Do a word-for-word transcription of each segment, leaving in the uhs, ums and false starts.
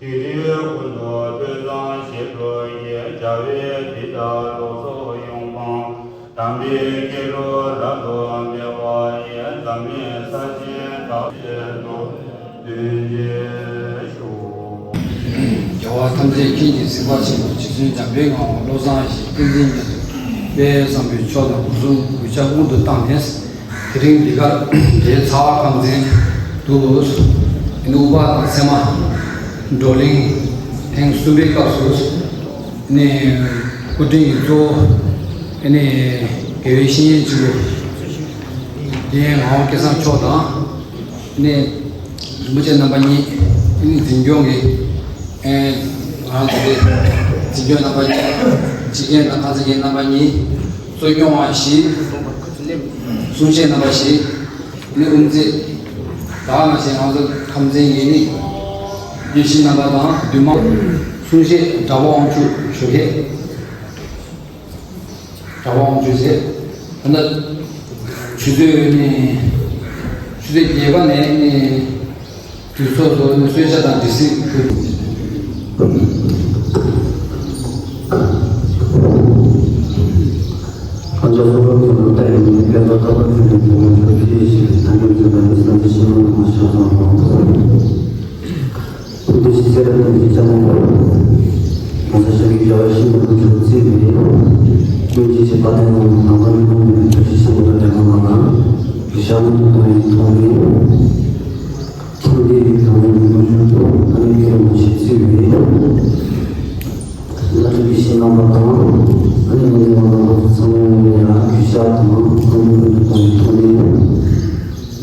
དེ་དུས་ཀུན་ཏུ་ཐོས་བསམ་ཞིབ་ཏུ་བགྱི་བྱ་བའི་འདི་དག་ལོགས་སུ་ཡོང་སྤང་དམ་པའི་སྐྱེས་བུ་རབ་ཏུ་འཕེལ་བ་ཡི་འཛམ་གླིང་ས་ཆེན་དག་ཆེད་དུ་སྟོན་ཅེས་ཞུ། རྒྱལ་བ་ཐམས་ཅད་མཁྱེན་ཅིང་གཟིགས་པ་ཆེན་པོ་རྗེ་བཙུན་འཇམ་པའི་དབྱངས་བློ་བཟང་ཞེས་ཏིང་འཛིན་མཉམ་དུ་དཔལ་བཟང་པོའི་མཆོག་དང་སྒོ་གསུམ་གུས་ཕྱག་སྔོན་དུ་བཏང་ནས། དེ་རིང་འདི་གར་རྒྱལ་ཚ་བ་ཁང་ཚན་དུ་ཨུ་པ་དང་སེ་མ་བགྲོ་གླེང་ཐེངས་གསུམ་པའི་སྐབས་སུ་ནས་སྐུ་དྲིན་གྱི་གཙོ་བོ་ནས་དགེ་བའི་བཤེས་གཉེན་གཅིག་པུ་རྒན་ངག་དབང་སྐལ་བཟང་མཆོག་དང་ནས་རིན་པོ་ཆེ་རྣམ་པ་གཉིས་ནས་འཛིན་སྐྱོང་གི་ཨེ་ང་ཚོ་དེ་འཛིན་སྐྱོང་རྣམ་པ་གཉིས་སྤྱི་རྒན་དང་ཁང་ཚན་རྒན་རྣམ་པ་གཉིས་གཙོ་སྐྱོང་བ་བཞི། གསུང་བཤད་རྣམ་པ་བཞི་ནི་དབུ་མཛད། ད་ག་ནང་བཞིན་ང་ཚོ་ཁམས་ཚན་ཡིན་ནི་དགེ་བཤེས་རྣམ་པ་དང་འདུས་མང་། གསུང་བཤད་གྲྭ་པ་དབང་ཕྱུག་ཞུ་མཁན། གྲྭ་པ་དབང་ཕྱུག་བྱས། ད་ལྟ་ཆུ་ཚོད་ནི་ཆུ་ཚོད་བརྒྱད་པ་ནས་ནི། དུས་ཚོད་དུ་གསོལ་ཇ་དང་འབྲི་སྲིད་ཕུལ། ཐུགས་རྗེ་ཆེ། ཨ་ནི་ཁྱེད་རང་ཆེ་ཚུལ་རེད། བླ་སྤྲུལ་དགེ་བཤེས་རྣམ་པ་དང་། ཨ་ནི་ངོ་ནས་ང་རང་ཚོ་ཚང་མ་ཡང་གུས་ཞབས་དང་ཁོང་ཁྲོ་དང་ཐོག་ནས།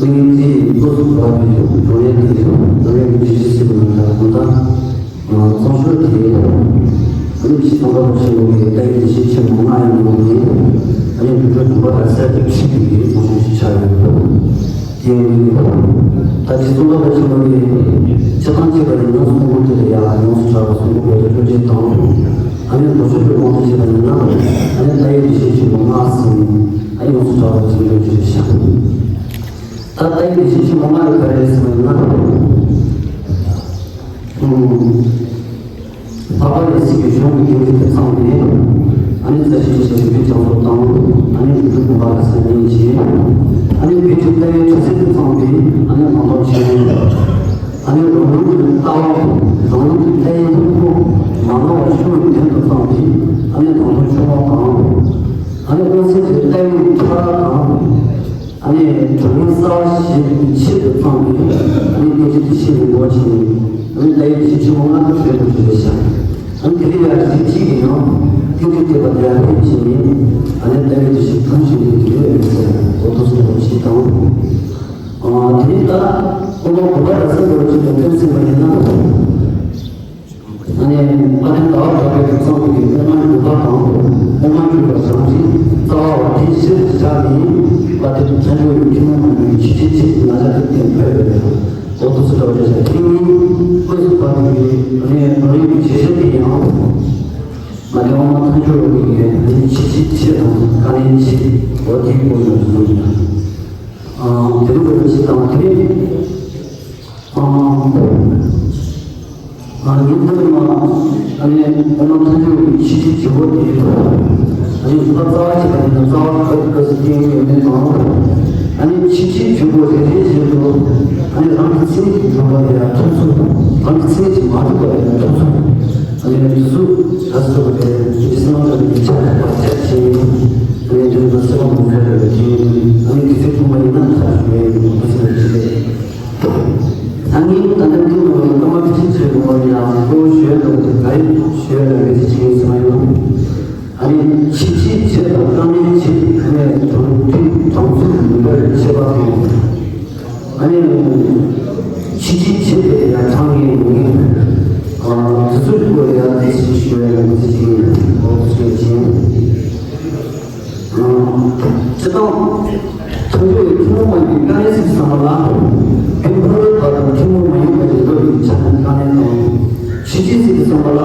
ཨ་ནི་དེའི་སྐོར་སུ་བབས་པའི་བགྲོ་གླེང་དེ་བགྲོ་གླེང་གི་ཆེ་ཚུལ་ནང་ལ་ད་ལྟ་ང་ཚོང་ཤོག་དེ་ཨ་ནི་ཆེ་ཚང་པ་ཆེན་པོ་གི་ལྟ་ཡི་ཆེ་ཆེན་མོ་ལྔ་ཡིན་ནོ་དེ་ཨ་ནི་བགྲོ་གླེང་དུ་བ་ལ་གསར་དུ་ཁྲིད་པའི་ཚོང་ཤོག་ཅིག་ཆགས་ཡོད། དེ་ཡང་ད་ཅི་གསུངས་པ་ཆེན་པོ་ནི། སྤྱི་བཏང་སྤྱི་པ་ནི་ཡོངས་སུ་གཏོང་སྒོ་དེ་ལ་ཡང་ཡོངས་སུ་གྲགས་པ་གསུང་གོ་བོད་དུ་སྤྲོ་སྐྱིད་དང་། ཨ་ནི་རྡོ་ཆུ་སྤྲོ་དབང་དུ་བྱས་པ་ཡིན་ན། ཨ་ནི་ལྟ་ཡི་དེ་བཞིན་གྱི་མོ་ལྔ་ཟིན། ཨ་ནི་ཡོངས་སུ་གྲགས་པ་ཅིག་འདོད་ཀྱི་རེད་ཤག་ད་ལྟ་ཡི་དེ་བཞིན་གྱི་མོ་ལྔ་ཡོད་པ་རེད་ཟེར་བ་ཡིན་ན། ཨུམ། འཕགས་པ་ཡེ་ཤེས་ཀྱི་གཞུང་གི་དགེ་འདུན་དེ་ཚང་བས། ཨ་ནི་རྩ་ཤེས་ཀྱི་ཞབས་ཀྱི་བྱང་སོགས་དང་། ཨ་ནི་འབྲུ་དགོན་པ་ལ་སེམས་ཉིད་ཀྱིས། ཨ་ནི་བོད་ཀྱི་ལྟ་བའི་ཆོས་སྲིད་དེ་ཚང་བས། ཨ་ནི་མང་ཐོག་ཆེན་མོ། ཨ་ནི་རང་ལུགས་ཀྱི་ལྟ་བ། རང་ལུགས་ཀྱི་ལྟ་བའི་ལུགས་པོ། མ་ནོར་བ་ཤུགས་ལྡན་དུ་བཏང་སྟེ། ཨ་ནི་མང་ཐོག་ཆུང་བ་དང་། ཨ་ནི་དབང་ཚད་ཀྱི་ལྟ་བའི་ཁྱད་པར་དང་། ཨ་ནི་དྲང་ངེས་གསར་བ་ཞིག་ཆེད་དུ་བཏང་བའི་ཨ་ནི་སྐད་ཆ་དེ་བཤད་ནས་འགོ་ཕྱིན་ནས། ཨ་ནི་ལྟ་བའི་གཞི་ཆེན་པོ་ལྔ་དེ་བཤད་དགོས་ཀྱི་རེད་ཤག་ཨ་ནི་དེ་ལས་ཡར་གཞི་གཅིག་གི་ནང་སྐད་ཆ་བཤད་པ་དེ་ལ་ཕན་ཕྱིན་ནས། ཨ་ནི་ལྟ་བའི་གཞི་དྲུག་ཞིག་ཡོད་དེ་ཡོད་རེད་ཟེར་འོ་ཐོག་སོང་བ་ཞིག་དང་། ཨ་དེ་ནས་ད་ཀོ་ལོ་གོ་ལ་ར་སེ་འགོ་ཅིག་དང་ཕན་སེམས་པ་ཡིན་ན། ཨ་ནི་དཔལ་ལྡན་ཟླ་བ་གྲགས་པའི་གྲུབ་ཚང་གི་དབུ་མ་འཇུག་པ་དང་། དབུ་མ་འཇུག་པ་བྱང་ཆུབ་རྩ་བ་བ་དེ་གཞིར་བཞག་ནས། དཔལ་ལྡན་མཚན་བརྗོད་ཀྱི་ཐུན་མོང་མ་ཡིན་པའི་ཆོས་ཅན་ཆེད་ཀྱི་ང་ཅག་གི་སྟེང་ཕེབས་པའི་འོ་ཐོག་སུ་གྲགས་པའི་ཆ་ཤས་ཐེངས་གཉིས་དངོས་སུ་བབས་པའི་ཨ་ནི་བགྲོ་གླེང་གི་བྱེད་ཕྱོགས་དེ་ཡང་། ང་ཚོའི་དབུ་མ་མཐའ་འཁྱོལ་ལུགས་ཀྱི་ཨ་ནི་ཆོས་ཅན་ཆེད་དང་དཀའ་ལས་ཆེ་འོ་དེའི་སྐོར་ལ་གསུངས་ཡོད། ཨ་དེ་རིང་བོད་ཀྱི་ཆེད་དང་དེ་རིང་། ཨ་ཨ་ནི་ད་ནི་མ་ཨ་ནི་ཨ་ནི་ཐོན་ཐོན་གྱི་ཆོས་ཀྱི་བྱེད་པོ་དེ། ཨ་ནི་ཕ་རྩ་བ་ཆེ་བ་ཡིན་ན་རྩ་བ་ག་ག་ཟེར་སྟེང་ཡོད་མེད་དང་། ཨ་ནི་ཆོས་ཀྱི་བྱེད་པོ་རེ་རེ་བཞིན་དུ། ཨ་ནི་རང་གི་མཚན་ཉིད་ཀྱི་བྱུང་བ་ལ་ཡང་ཐུག་ཚུལ། རང་གི་མཚན་ཉིད་ཀྱིས་མ་གྲུབ་པ་ལ་ཡང་ཐུག་ཚུལ། ཨ་ནི་དེ་ཚོ་ག་ཚོད་དེ་ཇི་སྲིད་མ་འདྲ་བའི་ཆ་ལ་བར་ཆད་བྱས་ནས། ཨ་ནི་དེ་ཚོ་སེམས་པ་མ་འགྲོ་བའི་དེ། ཨ་ནི་དེ་ཚོ་བྱུང་བ་ཡིན་ན་ཐག་ཆོད་པའི་མ་ཚད་ཅི་རེད། ད་ངས་ད་ལྟ་འདི་ནང་ལ་བླ་མ་ཁྲི་ཆེན་ལ་ངོ་ཡང་ཁོ་ཞུ་ཡ་འདུག་དེ་ག་རེ་ཞུ་ཡ་ལ་མི་ཚེ་ཆེ་ངེས་སོང་ཡོད། ཨ་ནི་ཆིག་ཆིག་ཆེ་དང་རྐང་གཉིས་ཆེ་ཨ་ནི་གྲོང་ཁྱེར་གྲོང་ཚོ་མི་འདྲ་བའི་ཆེ་བ་དང་། ཨ་ནི་ཆིག་ཆིག་ཆེ་དེ་ཡང་ཚང་ངེས་ཡོང་ངེས། དེ་ཚོའི་སྐོར་ལ་ཡང་འགྲེལ་བཤད་ཞུ་བའི་ལམ་ཚིག་ཅིག་ཡིན། ཨོ་ཞེས་བྱས། སྤྱིར་བཏང་། ཐམས་ཅད་ཐུན་མོང་མ་ཡིན་པའི་དཀའ་གནད་ཟེར་བསམ་པ་ལ། རྒྱུ་ཕ་རོལ་པ་དང་ཐུན་མོང་མ་ཡིན་པ་ཞིག་འགྲོ་བའི་ཆ་ནས་དཀའ་གནད་དང་། ཕྱིན་ཆད་ཟེར་བསམ་པ་ལ།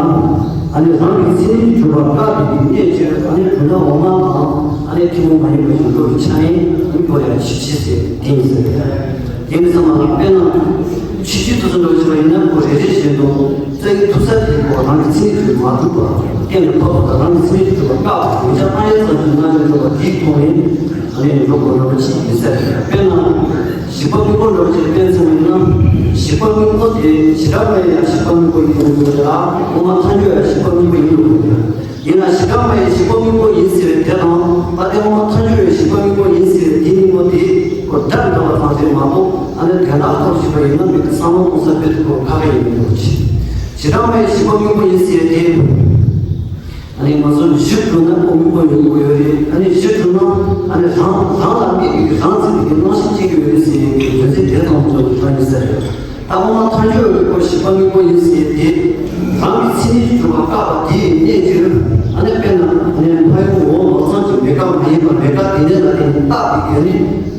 ཨ་ནི་རང་གི་མཚན་ཉིད་གྲུབ་པ་བཀག་པའི་གནད་ཀྱི་ཨ་ནི་གྲུབ་མཐའ་འོག་མ་དང་ཨ་ནི་ཐུན་མོང་མ་ཡིན་པ་ཞིག་འགྲོ་བའི་ཆ་ནས་ཨ་ནི་ཁོ་ཡང་ཕྱིན་ཆད་ཟེར་དེ་ཡིན་ཟེར། དེ་ནི་ཚང་མ་ལ་དཔེར་ན། ཕྱིན་ཆད་དུ་སོང་འགྲོ་བྱེད་པ་ཡིན་ན་ཁོ་རེ་རེ་བཞིན་དུ་རྩ་བའི་ཐུག་ས་དེ་ཁོ་རང་གི་མཚན་ཉིད་དུ་མ་གྲུབ་པ། གཏན་ལ་ཕབ་པ་དང་རང་གི་མཚན་ཉིད་དུ་གྲུབ་པ་བཀག་པ་དེ་ཆ་སྣང་ཡང་ཙམ་གྱི་སྣང་ཡང་གྲུབ་པ་དེའི་ཐོག་ནས་ཨ་ནི་འགྲོ་དགོས་རྣམ་པ་ཅིག་ཡིན་ས་རེད། དཔེར་ན། བཞི་པ་དངོས་པོ་འགྲོ་བྱེད་དཔེ་མཚོན་ཡིན་ན། བཞི་པ་དངོས་པོ་དེ་བྱེ་བྲག་པ་ཡང་བཞི་པ་དངོས་པོ་ཡིན་དགོས་ལ་དབུ་མ་ཐལ་འགྱུར་ཡང་བཞི་པ་དངོས་པོ་ཡིན་དགོས། ཡིན་ན་བྱེ་བྲག་པ་ཡི་བཞི་པ་དངོས་པོ་ཡིན་ཟེར་བའི་དེ་དང་དཔལ་ལྡན་དབུ་མ་ཐལ་འགྱུར་བའི་བཞི་པ་དངོས་པོ་ཡིན་ཟེར་བའི་དེ་གཉིས་པོ་དེ་ཁོ་སྒྲ་འདྲ་བ་ཙམ་ཞིག་མ་གཏོགས་ཨ་ནི་དོན་དག་ཐོག་བཞི་པ་ཡིན་ན་མི་དེ་བསམ་བློ་གཏོང་ས་དཔེ་དེ་ཁོ་ཁ་ཁ་ཡིན་མི་འདུག་ཅི། བྱེ་བྲག་པ་ཡི་བཞི་པ་དངོས་པོ་ཡིན་ཟེར་བའི་དེ། ཨ་ནི་ང་ཚོ་གཞི་གྲུབ་ན་ཁོ་དངོས་པོ་ཡིན་དགོས་ཡོད་རེད། ཨ་ནི་གཞི་གྲུབ་ན་ཨ་ནི་རང་རང་ལ་དམིགས་པའི་རང་ཚིག་དེ་རྣམ་ཤེས་གཅིག་ཡོད་རེད་ཟེར་བའི་དོན་ཚན་དེ་ཙམ་ཚོ་དྲངས་ཡིན་ས་རེད། ད་དབུ་མ་ཐལ་འགྱུར་གྱི་སྐོར་བཞི་པ་དངོས་པོ་ཡིན་ཟེར་ཏེ། རང་གི་མཚན་ཉིད་གྲུབ་པ་བཀག་པ་དེ་ཡི་གནད་ཀྱིས། ཨ་ནི་དཔེར་ན་ཨ་ནི་ཕ་ཡུལ་འོག་མ་ཙམ་གྱི་མེད་དགག་མ་ཡིན་པ་མེད་དགག་དེ་ནས་ལ་དེ་ནི་བཏགས་པའི་རྒྱན་ནི།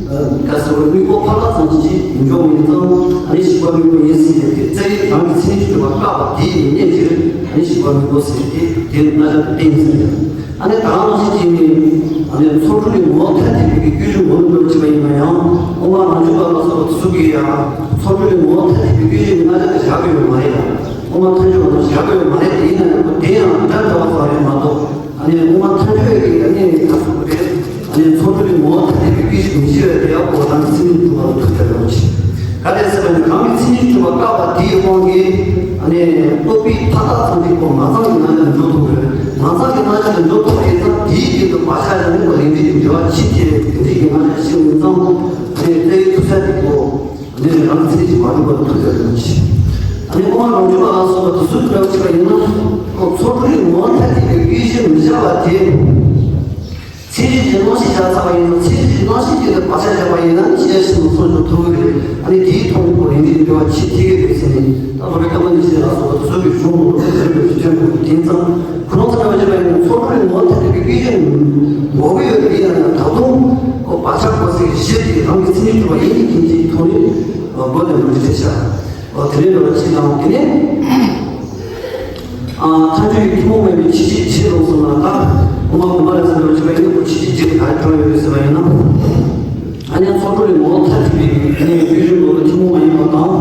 ག་ཟེར་བ་དངོས་པོ་ཕར་ལ་ཙམ་གྱི་མི་འཇོག་མིན་ཙང་ཨ་ནི་བཞི་པ་དངོས་པོ་ཡིན་ཟེར་ཏེ་རྩ་བའི་རང་གི་མཚན་ཉིད་གྲུབ་པ་བཀག་པ་དེ་ཡི་གནད་ཀྱིས་ཨ་ནི་བཞི་པ་དངོས་པོ་ཟེར་ཏེ་དེ་ནི་རྣམ་གཞག་ཏུ་བསྟན་ཟེར། ཨ་ནི་ད་ག་ནང་བཞིན་བྱས་ནས་ཨ་ནི་ཚོགས་དྲུག་གི་ངོ་བོ་ཐ་དད་པའི་སྐྱེ་གཞི་ངོ་བོ་འདྲ་བྱས་པ་ཡིན་ན་ཡང་དབུ་མ་རང་རྒྱུད་པ་ལ་སོགས་པ་དེ་ཚོ་གིས་ཡང་ཚོགས་དྲུག་གི་ངོ་བོ་ཐ་དད་པའི་སྐྱེ་གཞི་ནི་རྣམ་གཞག་ཏུ་བཞག་གི་ཡོད་མ་རེད་ཡ། དབུ་མ་ཐལ་འགྱུར་བ་ལ་བཞག་གི་ཡོད་མ་རེད། དེ་ཡིན་ན་ཡང་དེ་ཡང་འདྲ་འདྲ་བ་ཙམ་རེད་མ་གཏོགས་ཨ་ནི་དབུ་མ་ཐལ་འགྱུར་བའི་གི་ཨ་ནི་ད་སོགས་པ་རེད། ཨ་ནི་ཚོགས་དྲུག་གི་ངོ་བོ་ཐ་དད་པའི་སྐྱེ་གཞི་མི་ཤེས་པ་དེ་ཡང་ཁོ་རང་གི་མཚན་ཉིད་གྲུབ་པ་ལ་ཐུག་ཐལ་འགྲོ་གི། ག་རེ་ཟེར་བ་ནི་རང་གི་མཚན་ཉིད་གྲུབ་པ་བཀག་པ་དེའི་དབང་གིས་ཨ་ནི་རྟོག་པའི་མཐའ་དག་ཙམ་གྱིས་ཁོ་མ་ཚང་གི་རྣམ་གཞག་ཏུ་འཇོག་ཐུབ་དགོས། མ་ཚང་གི་རྣམ་གཞག་ཏུ་འཇོག་ཐུབ་པ་ཡིན་ཙང་དེའི་རྒྱུད་དུ་བག་ཆགས་ཀྱང་ནི་ལས་འབྲས་ཀྱི་འབྲེལ་བ་ཕྱི་དེ་དེ་འདྲའི་གི་རྣམ་གཞག་ཤེས་ཡིན་ཙང་ཨ་ནི་རྩ་བའི་ཐུག་ས་དེ་ཁོ་ཨ་ནི་རང་གི་མཚན་ཉིད་ཀྱིས་མ་གྲུབ་པ་ལ་ཐུག་ཐལ་འགྲོ་གི། ཨ་ནི་དབུ་མ་རང་རྒྱུད་པ་ལ་སོགས་པ་དེ་ཚོས་འདྲ་བ་བྱས་པ་ཡིན་ན་ཁོ་ཚོགས་དྲུག་གི་ངོ་བོ་ཐ་དད་པའི་སྐྱེ་གཞི་མི་བཞག་པ་དེ། མཚན་གཞི་ཅན་རྣམ་ཤེས་བཞག་ཚར་བ་ཡིན་ན་མཚན་གཞི་རྣམ་ཤེས་ཅན་དུ་བག་ཆགས་བཞག་པ་ཡིན་ན་ཅི་ཡང་ཤིན་ཏུ་སོང་ཆོག་ཐུབ་ཀྱི་རེད། ཨ་ནི་དེའི་ཐོག་ནས་ཁོ་ལས་འབྲས་འབྲེལ་བ་ཕྱི་ཐིག་གི་རེད་ཟེར་ནས་ད་ལོ་རེ་ཀ་མ་ནི་ཤེས་ལ་སོགས་པ་དེ་ཚོ་གི་གཞུང་ལོ་ཟེར་བའི་ཐོན་དགོས་དེ་ཙང་ཁོ་རང་ཚོ་འདྲ་བ་བྱས་པ་ཡིན་ན་ཚོགས་དྲུག་ངོ་བོ་ཐ་དད་པའི་སྐྱེ་གཞི་ངོ་བོ་ཡོད་པ་ཡིན་ན་ད་དུང་ཁོ་བག་ཆགས་ཁོ་ཚོའི་གཞི་དེ་རང་གི་མཚན་ཉིད་གྲུབ་པ་ཡིན་གྱི་རྐྱེན་གྱིས་ཐོག་ནས་མགོ་ནས་མུ་མཐུད་བྱ། འོ་དེ་ནས་འགྲོ་བ་ཅི་དང་དེ་ནས། ཨ་ཐལ་འགྱུར་གྱི་ཐུན་མོང་མ་ཡིན་པའི་ཕྱིན་ཆད་ཕྱིར་ལོག་སོང་ན་ད་དབུ་མ་དགོངས་པ་རབ་གསལ་འགྲོ་བྱེད་པ་ཡིན་ན་ཁོ་ཕྱིན་ཆད་ཕྱིར་ག་རེ་འགྲོ་ཡོད་རེད་ཟེར་བ་ཡིན་ན། ཨ་ནི་ཚོགས་དྲུག་ལས་ངོ་བོ་ཐ་དད་པའི་ཨ་ནི་སྐྱེ་གཞི་ངོ་བོ་ཐུན་མོང་མ་ཡིན་པ་དང་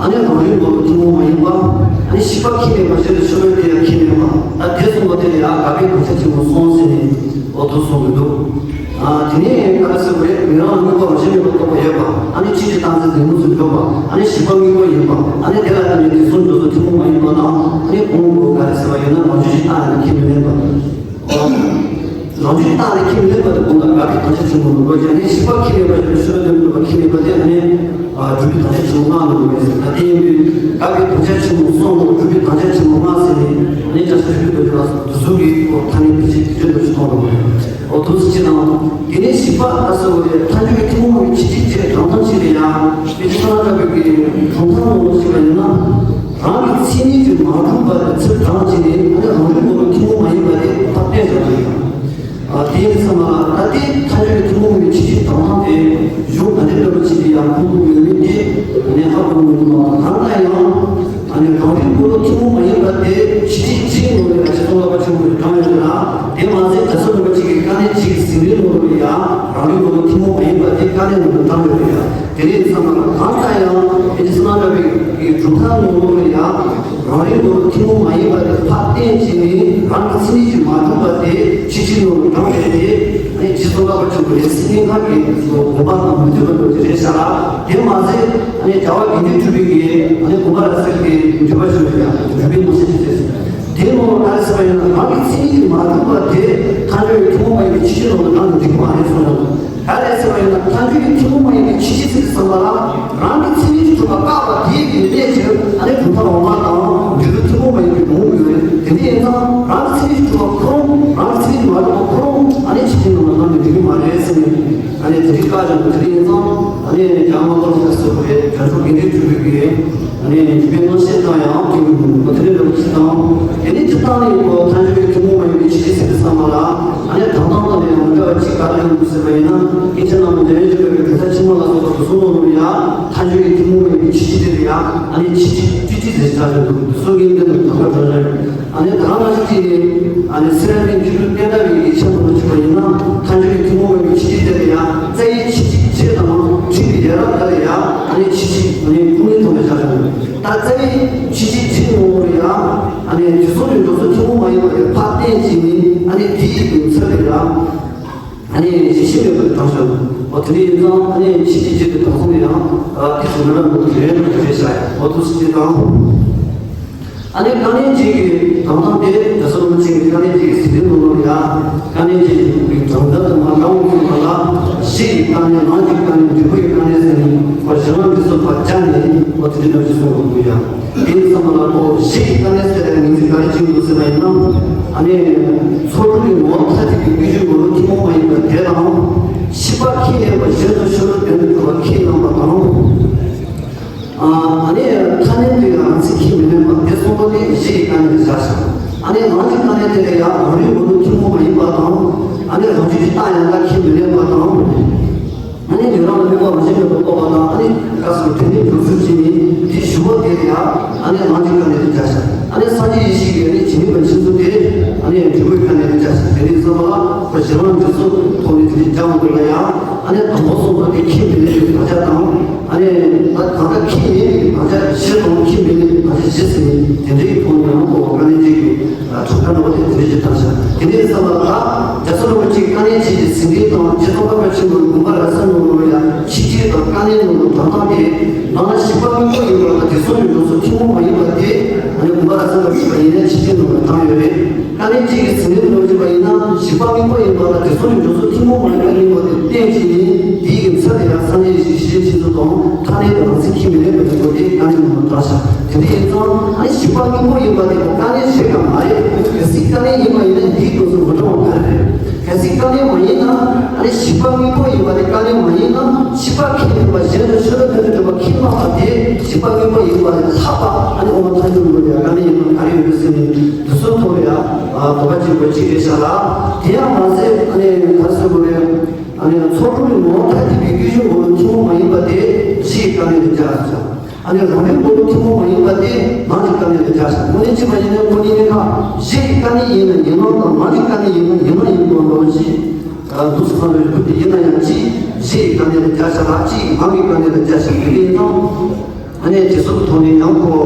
ཨ་ནི་རང་རིག་ངོ་བོ་ཐུན་མོང་མ་ཡིན་པ་ཨ་ནི་ཤེས་པ་ཁས་ལེན་པ་བཞིན་དུ་ཤེས་པ་དེ་ཡང་ཁས་ལེན་པ་ད་དེ་གསུངས་པ་དེ་ལ་ཡང་དགག་པའི་དམ་བཅའ་ཆེན་པོ་སོང་ཟེར་ནས་འོ་དུ་གསུང་གི་འདུག་ཨ་དེ་ནས་ག་རེ་ཟེར་བ་རེད། མི་རང་དངོས་པོ་རང་བཞིན་མེད་པར་རྟོགས་པ་ཡོད་པ། ཨ་ནི་ཕྱིན་ཅི་ལྟར་འཛིན་ལྡན་མོ་ཚུལ་འཇོག་པ། ཨ་ནི་བཞི་པ་དངོས་པོ་ཡིན་པ། ཨ་ནི་དེ་ལ་བརྟེན་ནས་དེ་གསུམ་འཇོག་ཚུལ་ཐུན་མོང་མ་ཡིན་པ་དང་། ཨ་ནི་གོང་དུ་ག་རེ་ཟེར་བ་ཡིན་ན་རང་རྒྱུད་ཀྱི་རྟགས་ཡིན་ན་ཁས་མི་ལེན་པ། རང་རྒྱུད་རྟགས་ལ་ཁས་མི་ལེན་པ་དེ་གོང་དུ་དགག་པའི་དམ་བཅའ་ཆེན་པོ་ནང་ལོགས་ཀྱི་ཨ་ནི་བཞི་པ་ཁས་ལེན་པ་ཞིག་ཤེས་པ་དོན་གྲུབ་པ་ཁས་ལེན་པ་དེ་ཨ་ནི་སྒྲུབ་པའི་དམ་བཅའ་ཆེན་པོ་ལྔ་ནང་ལོགས་ཡིན་ཟེར། ད་དེ་ཡིན་དུས་དགག་པའི་དམ་བཅའ་ཆེན་པོ་གསུམ་ལ་སྒྲུབ་པའི་དམ་བཅའ་ཆེན་པོ་ལྔ་ཟེར་ནས་ཨ་ནི་བཀྲ་ཤིས་སྒྲུབ་པའི་དོན་ལ་སོགས་དུ་གསུམ་གྱི་ཐ་སྙད་དེ་ཆེད་དུ་འདོད་ཆེས་གཏོང་དགོས། འོ་དུ་སུ་ཅི་དང་། དེ་ནས་བཞི་པ་ལ་སོགས་པའི་ཐལ་འགྱུར་གྱི་ཐུན་མོང་མ་ཡིན་པའི་ཕྱིན་ཆད་ཕྱིར་དྲང་ཐམས་ཅད་ལ་ཡང་དཔེ་ཆ་ལ་བཀྲལ་བའི་གྲུབ་མཐའ་ནང་ལོགས་ཤིག་ལ་ཡིན་ན། རང་གི་མཚན་ཉིད་ཀྱིས་མ་གྲུབ་པ་དེ་ཕྱིར་དྲང་བྱས་ནས་ཨ་ནི་རང་རིག་ངོ་བོ་ཐུན་མོང་མ་ཡིན་པ་དེ་ཕར་བསྟན་བཞག་པ་ཡིན། ཨ་དེ་ཡིན་ཙང་མ་ད་ལྟའི་ཐལ་འགྱུར་གྱི་ཐུན་མོང་མ་ཡིན་པའི་ཕྱིན་ཆད་དྲང་ཐམས་ཅད་གཞུང་ག་འདྲ་འདྲ་པོ་ཅིག་གིས་ཡང་ཁུངས་གཏུགས་ཡོད་མེད་དེ་ཨ་ནི་ཧ་གོ་མི་འདུག་མ་གང་ལྟར་ཡང་། ཨ་ནི་རང་རིག་ངོ་བོ་ཐུན་མོང་མ་ཡིན་པ་དེ་ཕྱིན་ཆད་ཕྱིན་ངོ་བོའི་ལ་ཕྱིན་སོང་ལ་པ་ཆེན་པོས་དྲངས་ཡོད་ལ། དེ་མ་ཟད་རྒྱལ་སྲས་རིན་པོ་ཆེ་གིས་དཀའ་གནད་གཅིག་ཟིན་རིག་ངོ་བོ་ལ་ཡང་རང་རིག་ངོ་བོ་ཐུན་མོང་མ་ཡིན་པ་དེ་དཀའ་གནད་ངོ་བོ་དྲངས་ཡོད་ལ་ཡང་དེ་ནས་ཚང་མ་གང་ལྟར་ཡང་དེ་ནི་སྣང་གྲགས་པའི་གི་གྲུབ་མཐའ་ངོ་བོ་ལ་ཡང་རང་རིག་ངོ་བོ་ཐུན་མོང་མ་ཡིན་པ་དེ་ཕར་བསྟན་བྱས་ནས་རང་གི་མཚན་ཉིད་ཀྱིས་མ་གྲུབ་པ་དེ་ཕྱིན་ཆད་ངོ་བོ་དྲངས་པས་དེ་ནི་རྗེ་ཙོང་ཁ་པ་ཆེན་པོའི་སེམས་ཉིད་ཁ་གི་དགོངས་པ་དང་མི་མཐུན་པ་འགྲོ་གི་རེད་ཤག་ལ། དེ་མ་ཟད་ཨ་ནི་རྒྱལ་བ་དགེ་འདུན་གྲུབ་པའི་གི་ཨ་ནི་དགོངས་པ་རབ་གསལ་གྱི་འགྲེལ་པ་ཞུ་བའི་ཡང་འགྲེལ་པའི་ནང་གསེས་ཅིག་བྱས། དེ་མོ་ག་རེ་ཟེར་བ་ཡིན་ན་རང་གི་མཚན་ཉིད་ཀྱིས་མ་གྲུབ་པ་དེ་ཐལ་འགྱུར་གྱི་ཐུན་མོང་མ་ཡིན་པའི་ཕྱིན་ཆད་ལོག་ཏུ་རང་གི་འགྲིག་གི་མ་རེད་གསུངས་ཡོད། ག་རེ་ཟེར་བ་ཡིན་ན་ཐལ་འགྱུར་གྱི་ཐུན་མོང་མ་ཡིན་པའི་ཕྱིན་ཆད་ཟེར་བསམ་པ་ལ་རང་གི་མཚན་ཉིད་ཀྱིས་གྲུབ་པ་བཀག་པ་དེའི་གི་གནད་ཀྱིས་ཨ་ནི་གྲུབ་མཐའ་འོག་མ་དང་འབྲས་བུ་ཐུན་མོང་མ་ཡིན་པའི་ངོ་བོ་ཡོད་རེད། དེ་འདྲ་ཡིན་ཙང་རང་གི་མཚན་ཉིད་ཀྱིས་གྲུབ་པ་ཁོ་རང་རང་གི་མཚན་ཉིད་ཀྱིས་མ་གྲུབ་པ་ཁོ་རང་ཨ་ནི་ཕྱིན་ཆད་ལོག་ལ་རང་གི་འགྲིག་གི་མ་རེད་ཟེར་ནས། ཨ་ནི་དེ་རིང་བཀའ་བཞིན་དུ་དེ་རིང་ཙང་ཨ་ནི་རྒྱ་མ་ཀོར་ཁ་སོགས་པའི་དོན་གྲུབ་ དགེ་འདུན་གྲུབ་པའི་གི་ཨ་ནི་ཉི་མའི་དབང་ཤེས་དང་ཡང་དེ་གི་མུ་ཐ་ནི་རབ་ཅིག་དང་། དེ་ནི་སྤྱིར་བཏང་ནི་གོ་མཐའ་འཇུག་གི་ཐུན་མོང་མ་ཡིན་པའི་ཆོས་ཅན་ཟེར་བའི་ཚང་མ་ལ་ཨ་ནི་དྲང་ཐང་དང་ནི་མི་འདྲ་བ་ཅིག་ག་རེ་ཡོང་འདུག་ཟེར་བ་ཡིན་ན། སྐྱེས་ཆེན་བླ་མ་འཇམ་དབྱངས་ཆོས་གྲགས་ཀྱི་གདན་ས་ཆེན་མོ་ལ་སོགས་པ་དུ་གསུང་ནོར་ལུགས་ཡ་མཐའ་འཇུག་གི་ཐུན་མོང་མ་ཡིན་པའི་ཆོས་ཅན་དེ་ལ་ཡ་ཨ་ནི་ཆོས་ཅན་ཆོས་ཅན་ཟེར་བྱ་ཡོང་འདུག་དུ་སོ་གི་འདི་ནི་དམ་པ་དྲང་བཞག་ཨ་ནི་ད་ག་ནང་བཞིན་གྱི་ཨ་ནི་སེ་ར་སྨད་མཆོག་སྤྲུལ་བསྟན་དར་བའི་ཡིག་ཆ་ནང་ལ་བྱུང་བ་ཡིན་ན། མཐའ་འཇུག་གི་ཐུན་མོང་མ་ཡིན་པའི་ཆོས་ཅན་དེ་ལ་ཡ་རྩ་བའི་ཆོས་ཅན་ཆོས་དང་ཁྲིད་པའི་ཡ་རབས་དེ་ལ་ཡ་ཨ་ནི་ཆོས་ཅན་ཨ་ནི་ཀུན་ལས་ཐོབ་པའི་བཞག་བྱུང་། ད་རྩ་བའི་ཆོས་ཅན་ཆོས་ངོ་བོ་ལ་ཡ་ཨ་ནི་དུས་གསུམ་གྱི་འགྲོ་སོང་ཐུན་མོང་མ་ཡིན་པ་དེ་ཕར་བསྟན་བྱས་ནས། ཨ་ནི་དེའི་གི་ཚུལ་ལ་ཡ་ཨ་ནི་ཞི་ཞི་མེད་པར་དྲངས་བྱུང་། འོ་དེ་འདྲ་ཡིན་ཙང་ཨ་ནི་ཆོས་ཅན་ཆོས་དེ་དྲངས་སོང་ན་ཡང་ཨ་དེ་ཚོ་མི་འདྲ་མི་འདུག་དེ་རེད་དེ་རེད་བྱ་ཡ། འོ་དུ་སི་ཅི་དང་། ཨ་ནི་དཀའ་གནད་གཅིག་གི་དྲང་གནས་དེ། རྒྱལ་སྲས་རིན་པོ་ཆེ་གི་དཀའ་གནད་གཅིག་གི་ཟིན་བྲིས་ནང་ལ་ཡ་དཀའ་གནད་གཅིག་གི་དྲང་གནས་དུ་མ་འདྲ་བོ་ཚུད་པ་ལ། གཞི་ཡི་དཀའ་གནད། ལམ་གྱི་དཀའ་གནད། འབྲས་བུ་ཡི་དཀའ་གནད་ཟེར་ནས་ཁོ་གཞི་ལམ་འབྲས་བུ་ཕར་བཅད་ནས་ཁོ་དེ་འདྲ་ཞིག་གསུངས་འདུག་ཡ། དེ་ཡིན་ཙང་མ་ལ་ཁོ་གཞི་ཡི་དཀའ་གནད་ཟེར་བའི་མིང་ཚིག་ག་རེ་བྱིན་འདུག་ཟེར་བ་ཡིན་ན། ཨ་ནི་ཚོགས་དྲུག་གི་ངོ་བོ་མཐར་ཐུག་གི་ཀུན་འབྱུང་ངོ་བོ་ཐུན་མོང་མ་ཡིན་པ་དེ་དང་། ཤེས་པ་ཁས་ལེན་པ་གཞན་དུ་ཤོར་བའི་དོན་དུ་གྲུབ་པ་ཁས་བླངས་པ་དང་། ཨ་ནི་མཐར་གནས་དུ་ཡང་རང་ཚིག་ཁས་མི་ལེན་པ་དེ་གསུམ་པོ་ནི་གཞི་ཡི་དཀའ་གནད་དུ་བཞག་ཅིང་། ཨ་ནི་ལམ་གྱི་དཀའ་གནད་དེ་ལ་ཡང་རང་རིག་ངོ་བོ་ཐུན་མོང་མ་ཡིན་པ་དང་། ཨ་ནི་རང་རྒྱུད་ཀྱི་རྟགས་ཡང་དག་ཁས་མི་ལེན་པ་དང་། ཨ་ནི་ཉན་རང་ལ་དམིགས་པ་རང་བཞིན་མེད་པར་རྟོགས་པ་དང་། ཨ་ནི་ག་སོགས་དེ་ནི་བྱུང་ཚུལ་གྱིས་ནི་དེ་ཞུ་བ་དེ་ལ་ཡང་ཨ་ནི་ལམ་གྱི་དཀའ་གནད་དུ་བཞག་ཅིང་། ཨ་ནི་སངས་རྒྱས་ཡེ་ཤེས་ཀྱི་ཨ་ནི་ཇི་སྙེད་པ་མཁྱེན་ཚུལ་དེ་ཨ་ནི་འབྲས་བུའི་དཀའ་གནད་དུ་བཞག་ཅིང་། དེ་ནི་བསམ་པ་ལ་ཁོ་གཞི་ལམ་འབྲས་བུ་ཐོག་ནས་དེ་ནི་སྦྱང་དགོས་ལ་ཡང་། ཨ་ནི་དང་པོ་གསུངས་པ་དེ་ཁས་མི་ལེན་པའི་བག་ཆགས་དང་། ཨ་ནི་ད་གང་ལྟར་ཁས་ལེན་པའི་བག་ཆགས་བཞི་དང་། ཁས་མི་ལེན་པའི་བག་ཆགས་བཞི་ཟེར་ནས་དེ་འདྲའི་ཐོག་ནས་ཡང་ཁོ་བ་དཀའ་གནད་གཅིག་གི་གྲངས་ཀ་འགྲོ་བ་དེ་དེ་འདྲའི་ཞིག་ཐག་བཞག་དེ་འདྲའི་བསམ་པ་ལ་རྒྱལ་སྲས་རིན་པོ་ཆེའི་དཀའ་གནད་གཅིག་གི་ཟིན་བྲིས་དང་། རྗེ་ཙོང་ཁ་པ་ཆེན་པོའི་དགོངས་པ་རབ་གསལ་ནང་ལ་ཡང་ཆོས་ཅན་དང་དཀའ་གནད་ནང་ལ་དྲང་ཐང་དེ། ནང་ལ་ཞིག་པ་དངོས་པོ་ཡིན་པ་དང་དུས་གསུམ་གྱི་འགྲོ་སོང་ཐུན་མོང་མ་ཡིན་པ་དེ། ཨ་ནི་དགོངས་པ་རབ་གསལ་ལ་ཞུགས་པ་ཡིན་ན་ཆོས་ཅན་ནང་ལ་དྲངས་ཡོད་རེད། དཀའ་གནད་གཅིག་གི་ཟིན་བྲིས་ནང་ཞུགས་པ་ཡིན་ན། ཞིག་པ་དངོས་པོ་ཡིན་པ་དང་དུས་གསུམ་གྱི་འགྲོ་སོང་ཐུན་མོང་མ་ཡིན་པ་ཡིན་པ་དེ་བསྟན་བྱས་ནས། དེའི་གི་ཚུལ་དེ་ཡང་སངས་རྒྱས་ཡེ་ཤེས་ཀྱི་ཆོས་ཚུལ་དང་མཐར་གནས་དུ་རང་ཚིག་ཁས་མི་ལེན་པ་ཡིན་པ་དེ་དཀའ་གནད་ནང་ལ་དྲངས་བཞག་དེ་འདྲ་ཡིན་ཙང་། ཨ་ནི་ཞིག་པ་དངོས་པོ་ཡིན་པ་དེ་དཀའ་གནད་ཞིག་ག་མ་རེད། གལ་སྲིད་དཀའ་གནད་ཡིན་པ་ཡིན་ན་འདིའི་དུས་སུ་མི་གྲུབ་པ་ག་རེ་རེད། གལ་སྲིད་དཀའ་གནད་མ་ཡིན་ན། ཨ་ནི་ཞིག་པ་དངོས་པོ་ཡིན་པ་དེ་དཀའ་གནད་མ་ཡིན་ན། ཤེས་པ་ཁས་ལེན་པ་གཞན་དུ་ཤོར་བའི་དོན་དུ་གྲུབ་པ་ཁས་བླངས་པ་དེ། ཞིག་པ་དངོས་པོ་ཡིན་པ་ལས་ལྷག་པ་ཨ་ནི་དབུ་མ་ཐལ་འགྱུར་ལུགས་ལ་ཡང་དཀའ་གནད་ཡིན་པ་ག་རེ་ཡོད་ཟེར་ནས་དུས་གསུམ་ཐོག་ལ་ཡང་དོགས་པ་གཅིག་པོ་གཅིག་རེད་བཞག་ལ། དེ་ཡང་མ་ཟད་ཨ་ནི་ག་རེ་ཟེར་དགོས་རེད། ཨ་ནི་ཚོགས་དྲུག་གི་ངོ་བོ་མཐར་ཐུག་པའི་ཀུན་འབྱུང་ངོ་བོ་ཐུན་མོང་མ་ཡིན་པ་དེ་གཞི་ཡི་དཀའ་གནད་དུ་བྱས་ཟེར། ཨ་ནི་རང་རིག་ངོ་བོ་ཐུན་མོང་མ་ཡིན་པ་དེ་ལམ་གྱི་དཀའ་གནད་དུ་བྱས་ཟེར། དངོས་གནས་བྱས་པ་ཡིན་ན་ཁོ་གཉིས་ནི་ཁ། གཞི་ཡི་དཀའ་གནད་ཡིན་ན་ཉོན་མོངས་དང་། ལམ་གྱི་དཀའ་གནད་ཡིན་ན་ཉོན་མོངས་ཡིན་པ་འདྲ་བོ་ཞིག་ཨ་འདུག་སེ་ཁོ་ནས་ཁུར་དེ་ཡིན་ན་ཡང་གཅིག་གཞི་ཡི་དཀའ་གནད་དུ་བྱས་ཟེར་ལ། གཅིག་ལམ་གྱི་དཀའ་གནད་དུ་བྱས་ཟེར། དེ་ཡིན་ཙང་། ཨ་ནི་དེ་ཚོའི་ཐོག་ནས་ཡང་ཁོ།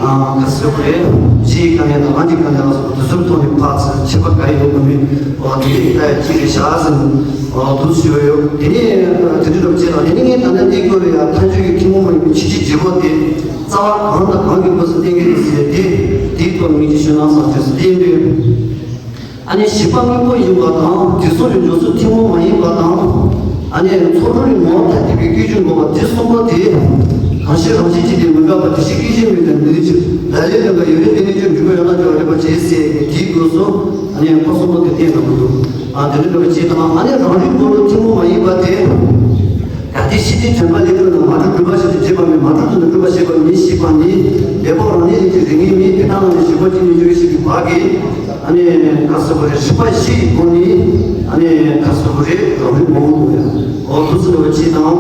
ཨ་ག་ཟེར་དགོས་རེད། གཞི་ཡི་དཀའ་གནད་དང་ལམ་གྱི་དཀའ་གནད་ལ་སོགས་པ་དེ་ཚོའི་ཐོག་ནས་ཕར་ཚུར་ཁྱད་པར་ག་རེ་ཡོད་དགོས་མིན། འོ་དེ་འདྲ་ཡི་ལྟ་ཡ་གཅིག་རེད་བཞག་ཟེར། འོ་འདུག་སེ་ཡོད་ཡོད། དེ་ནས་དེ་འདྲ་འདྲ་བྱས་ལ། དེ་ནས་ངས་ད་ལྟ་འདི་སྐོར་ལ་ཡང་མཐའ་འཇུག་གི་ཐུན་མོང་མ་ཡིན་པའི་ཆོས་ཅན་བརྗེ་བོ་དེ་རྩ་བ་གང་དང་གང་གི་སྐབས་སུ་བསྟན་གྱི་རེད་ཟེར་དེ། དེའི་ཐོག་ངས་ཅིག་ཞུ་ན་བསམ་བྱས་སོང་། དེ་ཡིན་དུས། ཨ་ནི་ཞིག་པ་དངོས་པོ་ཡིན་པ་དང་། དུས་གསུམ་གྱི་འགྲོ་སོང་ཐུན་མོང་མ་ཡིན་པ་དང་། ཨ་ནི་ཚོགས་དྲུག་གི་ངོ་བོ་མཐར་ཐུག་པའི་ཀུན་འབྱུང་ངོ་བོ་དེ་གསུམ་པོ་དེ། གང་ཕྱིར་རང་བཞིན་གྱིས་དེ་མི་འགག་པ། དེ་ཕྱིར་སྐྱེ་ཤི་མེད་པའི་གནས་ཕྱིར། ལ་ལས་ནམ་མཁའ་ཡོད་རེ་དེ་ནི་ཁྱོད་འབྲས་བུ་ཡང་དག་འབྱུང་བར་རིགས་པར་བྱེད་ཟེར་དེའི་སྐབས་སུ། ཨ་ནི་ཁོ་གསུམ་པོ་དེ་བསྟན་དང་མི་འདུག་ཨ་དེ་འདྲ་འདྲ་བ་ཅིག་དང་། ཨ་ནི་རང་རིག་ངོ་བོ་ཐུན་མོང་མ་ཡིན་པ་དེ། གལ་ཏེ་ཤེས་ལྡན་དྲན་པ་ལས་གྲུབ་ན། མ་གྲུབ་སྒྲིབ་པ་བཞིན་དུ་བྱེད་པ་མེད། མ་གྲུབ་ཏུ་ནི་སྒྲིབ་པ་བྱེད་པ་མེད་ཞེས་པ་ནི་འབད་པ་རང་ལས་ལས་ཀྱི་རིགས་ངེས་མེད། དེ་ལྟ་ན་ནི་ཞིག་པ་གཅིག་ནི་འཇུག་ཞིག་གི་བར་གྱི། ཨ་ནི་ག་ཟེར་དགོས་རེད། རིགས་པ་བཞི་ཡི་སྒོ་ནས། ཨ་ནི་ག་ཟེར་དགོས་རེད། རང་རིག་ངོ་བོ་འདུག་ཡ། འོ་འདུག་ཟེར་བ་ཅིག་དང་།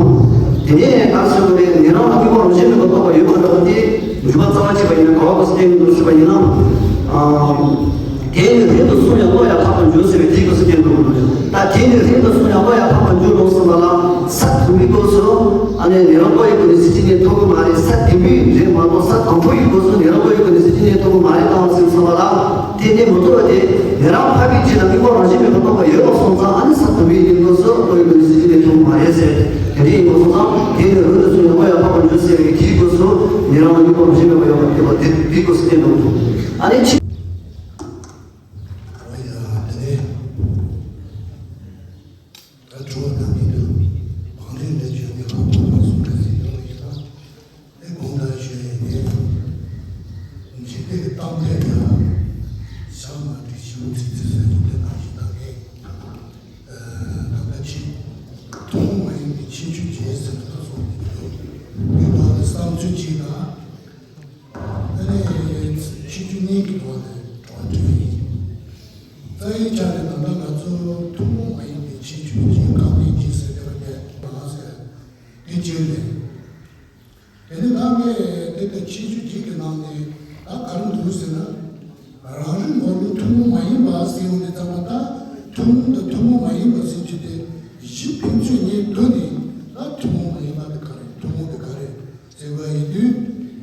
དེ་ནས་ག་ཟེར་དགོས་རེད། ཉན་རང་ལ་དམིགས་པ་རང་བཞིན་མེད་པར་རྟོགས་པ་ཡོད་པ་འདྲ་བ་དེ། འཇུག་པ་རྩ་བ་གཅིག་པ་ཡིན་ན་ག་བ་ག་སུ་བསྟན་གྱི་འདུག་ཟེར་བ་ཡིན་ན། ཨ། དེ་ནི་རིང་དུ་གསུངས་ཡང་བློ་ཡང་འཕགས་པར་འགྱུར་ཟེར་བའི་དེའི་སྐབས་སུ་བསྟན་འགྲོ་དགོས་རེད། ད་དེ་ནི་རིང་དུ་གསུངས་ཡང་བློ་ཡང་འཕགས་པར་འགྱུར་རོ་གསུངས་པ་ལ། ས་དུ་མའི་སྐབས་སུ་ཨ་ནི་ཉན་རང་བློ་ཡི་སྒོ་ནས་གཟི་བརྗིད་གནས་ཐོབ་ཀྱི་མ་རེད། ས་བདུན་པའི་རེད་མ་གཏོགས། ས་དང་པོ་ཡི་སྐབས་སུ་ཉན་རང་བློ་ཡི་སྒོ་ནས་གཟི་བརྗིད་གནས་ཐོབ་ཀྱི་མ་རེད་བཏང་བ་ཟེར་གསུངས་པ་ལ། དེ་ནི་མི་འདུག་པ་དེ། ཉན་རང་འཕགས་པའི་རྒྱུད་ལ་དམིགས་པ་རང་བཞིན་མེད་པར་རྟོགས་པ་ཡོད་པ་སོང་ཙང་། ཨ་ནི་ས་དུ་མའི་སྐབས་སུ་བློ་ཡི་སྒོ་ནས་གཟི་བརྗིད་གནས་ཐོབ་ཀྱི་མ་རེད་ཟེར། དེ་འདྲ་ཡིན་པ་སོང་ཙང་། དེ་ནི་རིང་དུ་གསུངས་ཡང་བློ་ཡང་འཕགས་པར་འགྱུར་ཟེར་བའི་དེའི་སྐབས་སུ་ཉན་རང་ལ་དམིགས་པ་རང་བཞིན་མེད་པ་ཡོད་པ་དེ་བ་དེ་དེའི་སྐབས་སུ་བསྟན་འགྲོ་དགོས། ཨ་ནི་ཕྱི། ཨོ་ཡ། དེ་ནས་ད་དྲི་བ་དང་མི་འདུག་བང་རིམ་འདི་བརྗོད་ནས་ཁོ་ཁོ་ལ་གསུང་གི་ཟིན་ཡོང་ཡིན་ན། དེ་དགོངས་དག་ཞུ་ཡས་ཡིན། འཇིག་རྟེན་གྱི་གཏམ་དཔེ་དང་། ཞག་མ་དྲིས་ཤིང་ཚིག་ཚིག་ཟེར་དུས་དེ་ནང་བཞིན་དག་གི། ད་ལྟ་ཕྱིན། ཐུན་མོང་མ་ཡིན་པའི་ཁྱད་ཆོས་ཅན་ཟེར་ན་ད་སོང་ནས་འདུག་དེ་དག་ལ་ ཆུ་གཅིག་དང་། ཨ་ནི་ཆུ་ཆུ་གཉིས་ཀྱི་ཐོག་ནས་གྲོགས་འདྲེས་ཡིན། རྩ་བའི་ཆ་ནས་ད་ལྟ་ང་ཚོ་ཐུན་མོང་མ་ཡིན་པའི་ཆེད་སྤྱོད་ཀྱི་དཀའ་ངལ་གྱིས་ཟེར་བ་དེ་མ་ཟེར། དེ་གཅིག་རེད། དེ་ནས་ད་ངས་དེ་ལྟར་ཆེད་སྤྱོད་ཅིག་གི་ནང་ནས་ད་ག་རེ་འདུག་ཟེར་ན། རང་རིག་འཁོར་ལོ་ཐུན་མོང་མ་ཡིན་པ་ཟེར་ཡོང་དུས་ཙམ་པ། ད་ཐུན་མོང་དང་ཐུན་མོང་མ་ཡིན་པ་ཟེར་རྒྱུ་དེ་གཞི་ཕན་ཚུན་གཉིས་བསྡུར་ནས། ད་ཐུན་མོང་མ་ཡིན་པ་དེ་ག་རེ། ཐུན་མོང་དེ་ག་རེ་ཟེར་བ་ཡིན་དུས།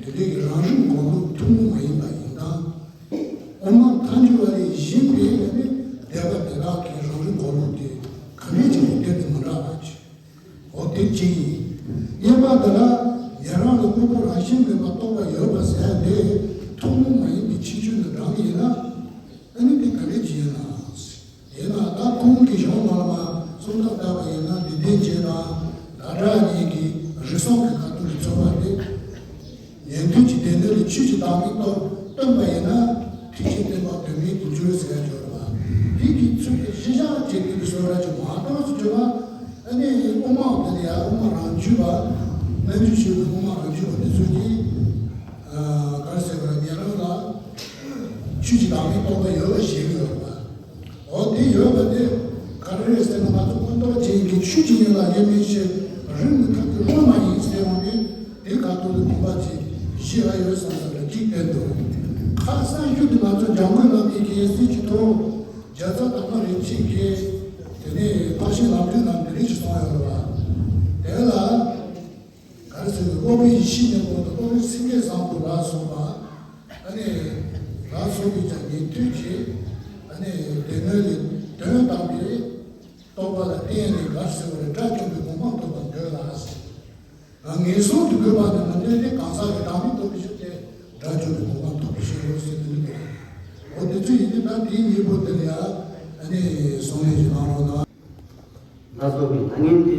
དེ་འདྲའི་གི་རང་རིག་འཁོར་ལོ་ཐུན་མོང་མ་ཡིན་པ་ཡིན་སྟངས། དབུ་མ་ཐལ་འགྱུར་བ་ལས་གཞན་པའི་ནི་སྡེ་པ་དེ་དག་གི་རང་རིག་འཁོར་ལོ་དེ་ག་ནས་ཀྱང་གཏན་དུ་མི་འདྲ་བ་ཅིག་འོ་དེ་གཅིག་ཡིན། གཉིས་པ་དེ་ལ་ཉན་རང་ལ་དངོས་པོ་རང་བཞིན་མེད་པར་རྟོགས་པ་ཡོད་པ་ཟེར་ཡ་དེ་ཐུན་མོང་མ་ཡིན་པའི་ཁྱད་ཆོས་ནི་འདྲ་ཡིན་ན། ཨ་ནི་དེ་ག་འདྲ་ཅིག་ཡིན་ན། ཡིན་ན་ད་ཁོང་གི་གཞུང་ནང་ལ་མ་གསུང་སྟངས་བལྟས་པ་ཡིན་ན། ལེགས་ལྡན་འབྱེད་དང་ཟླ་གྲགས་གཉིས་ཀྱི་རིགས་གསུམ་གྱི་ཁ་ཐུག་ལ་མཚོན་པ་དེ། ཉན་ཐོས་ཀྱི་སྡེ་སྣོད་ལ་ཆོས་ཀྱི་བདག་མེད་རྟོགས་སྟོན་པ་ཡིན་ན། ཐེག་ཆེན་བསྟན་པ་དོན་མེད་དུ་འགྱུར་ཟེར་ཡ་ཅིག་ཡོད་རེད་པ། དེ་གི་ཚུལ་དེ་གཞི་བཞག་བྱས་དེ་གི་བཟོ་འདྲ་ཅིག་མ་གཏོགས་སུ་གྱུར་པ། ཨ་ནི་དབུ་མ་དེ་ལ་ཡ་དབུ་མ་རང་རྒྱུད་པ། རྣལ་འབྱོར་ཆོས་ཀྱི་དབུ་མ་རང་རྒྱུད་པ་དེ་ཚོ་གིས། ཨ། ག་རེ་ཟེར་བ། ཉན་རང་ལ་ཆོས་ཀྱི་བདག་མེད་རྟོགས་པ་ཡོད་པ་ཞིག་ཡོད་རེད་པ། འོ་དེ་ཡོད་པ་དེ་ག་རེ་རེད་ཟེར་ན། ང་ཚོ་ཀུན་རྟོག་ཅན་གྱི་ཆོས་ཀྱི་དབྱིངས་ལ་དབྱེར་མེད་ཕྱིར་རིག་མི་ཐུབ་ཀྱི་བློ་མ་ཡིན་ཟེར་ཡོང་དུས། དེ་ག་ཐུག་ལ་དགོངས་པ་ཅིག་བཞེས་ཡ་ཡོད་བསམ་ས་ལ་གཅིག་བསྟན་འདུག་ཁ་སང་ཞུ་དེ་ང་ཚོ་འཇམ་མགོན་བླ་མའི་རྒྱལ་སྲས་ཀྱི་ཐོག་རྒྱལ་ཚབ་དར་མ་རིན་ཆེན་གྱིས། དེ་ནས་ཕར་ཕྱིན་ལམ་འགྲོའི་ནང་དེ་རིང་ཞིག་གསུངས་ཡོད་རེད་པ། དེ་ལ། ག་རེ་ཟེར་ན། སློབ་དཔོན་ཡེ་ཤེས་ཀྱི་སྙིང་པོ་དང་། སློབ་དཔོན་སེང་གེ་བཟང་པོ་ལ་སོགས་པ། ཨ་ནི་ལ་སོགས་པའི་ཀྱང་ཉན་ཐོས་ཀྱི། ཨ་ནི་སྡེ་སྣོད་ལས་དོན་དམ་པའི་རྟོགས་པ་ལ་བརྟེན་ནས། ག་རེ་ཟེར་བ་རེད། དགྲ་བཅོམ་པའི་གོ་འཕང་ཐོབ་པར་འདོད་ལ། ངན་སོང་དུ་འགོད་པ་ནི་མི་འདོད་དེ། གང་ཟག་གི་བདག་མེད་རྟོགས་པའི་ཕྱིར་ཏེ། དགྲ་བཅོམ་པའི་གོ་འཕང་ཐོབ་པའི་ཕྱིར་རོ་ཟེར་དུས་འདུག་འོ་དེ་ཚོ་ཡིན་དུས། ད་དེའི་སྙིང་པོ་དེ་ལ་ཡ། ཨ་ནི་གསུང་ལན་ཞིག་གནང་རོགས་གནང་། ལགས་སོ། ད་ངས་དེ་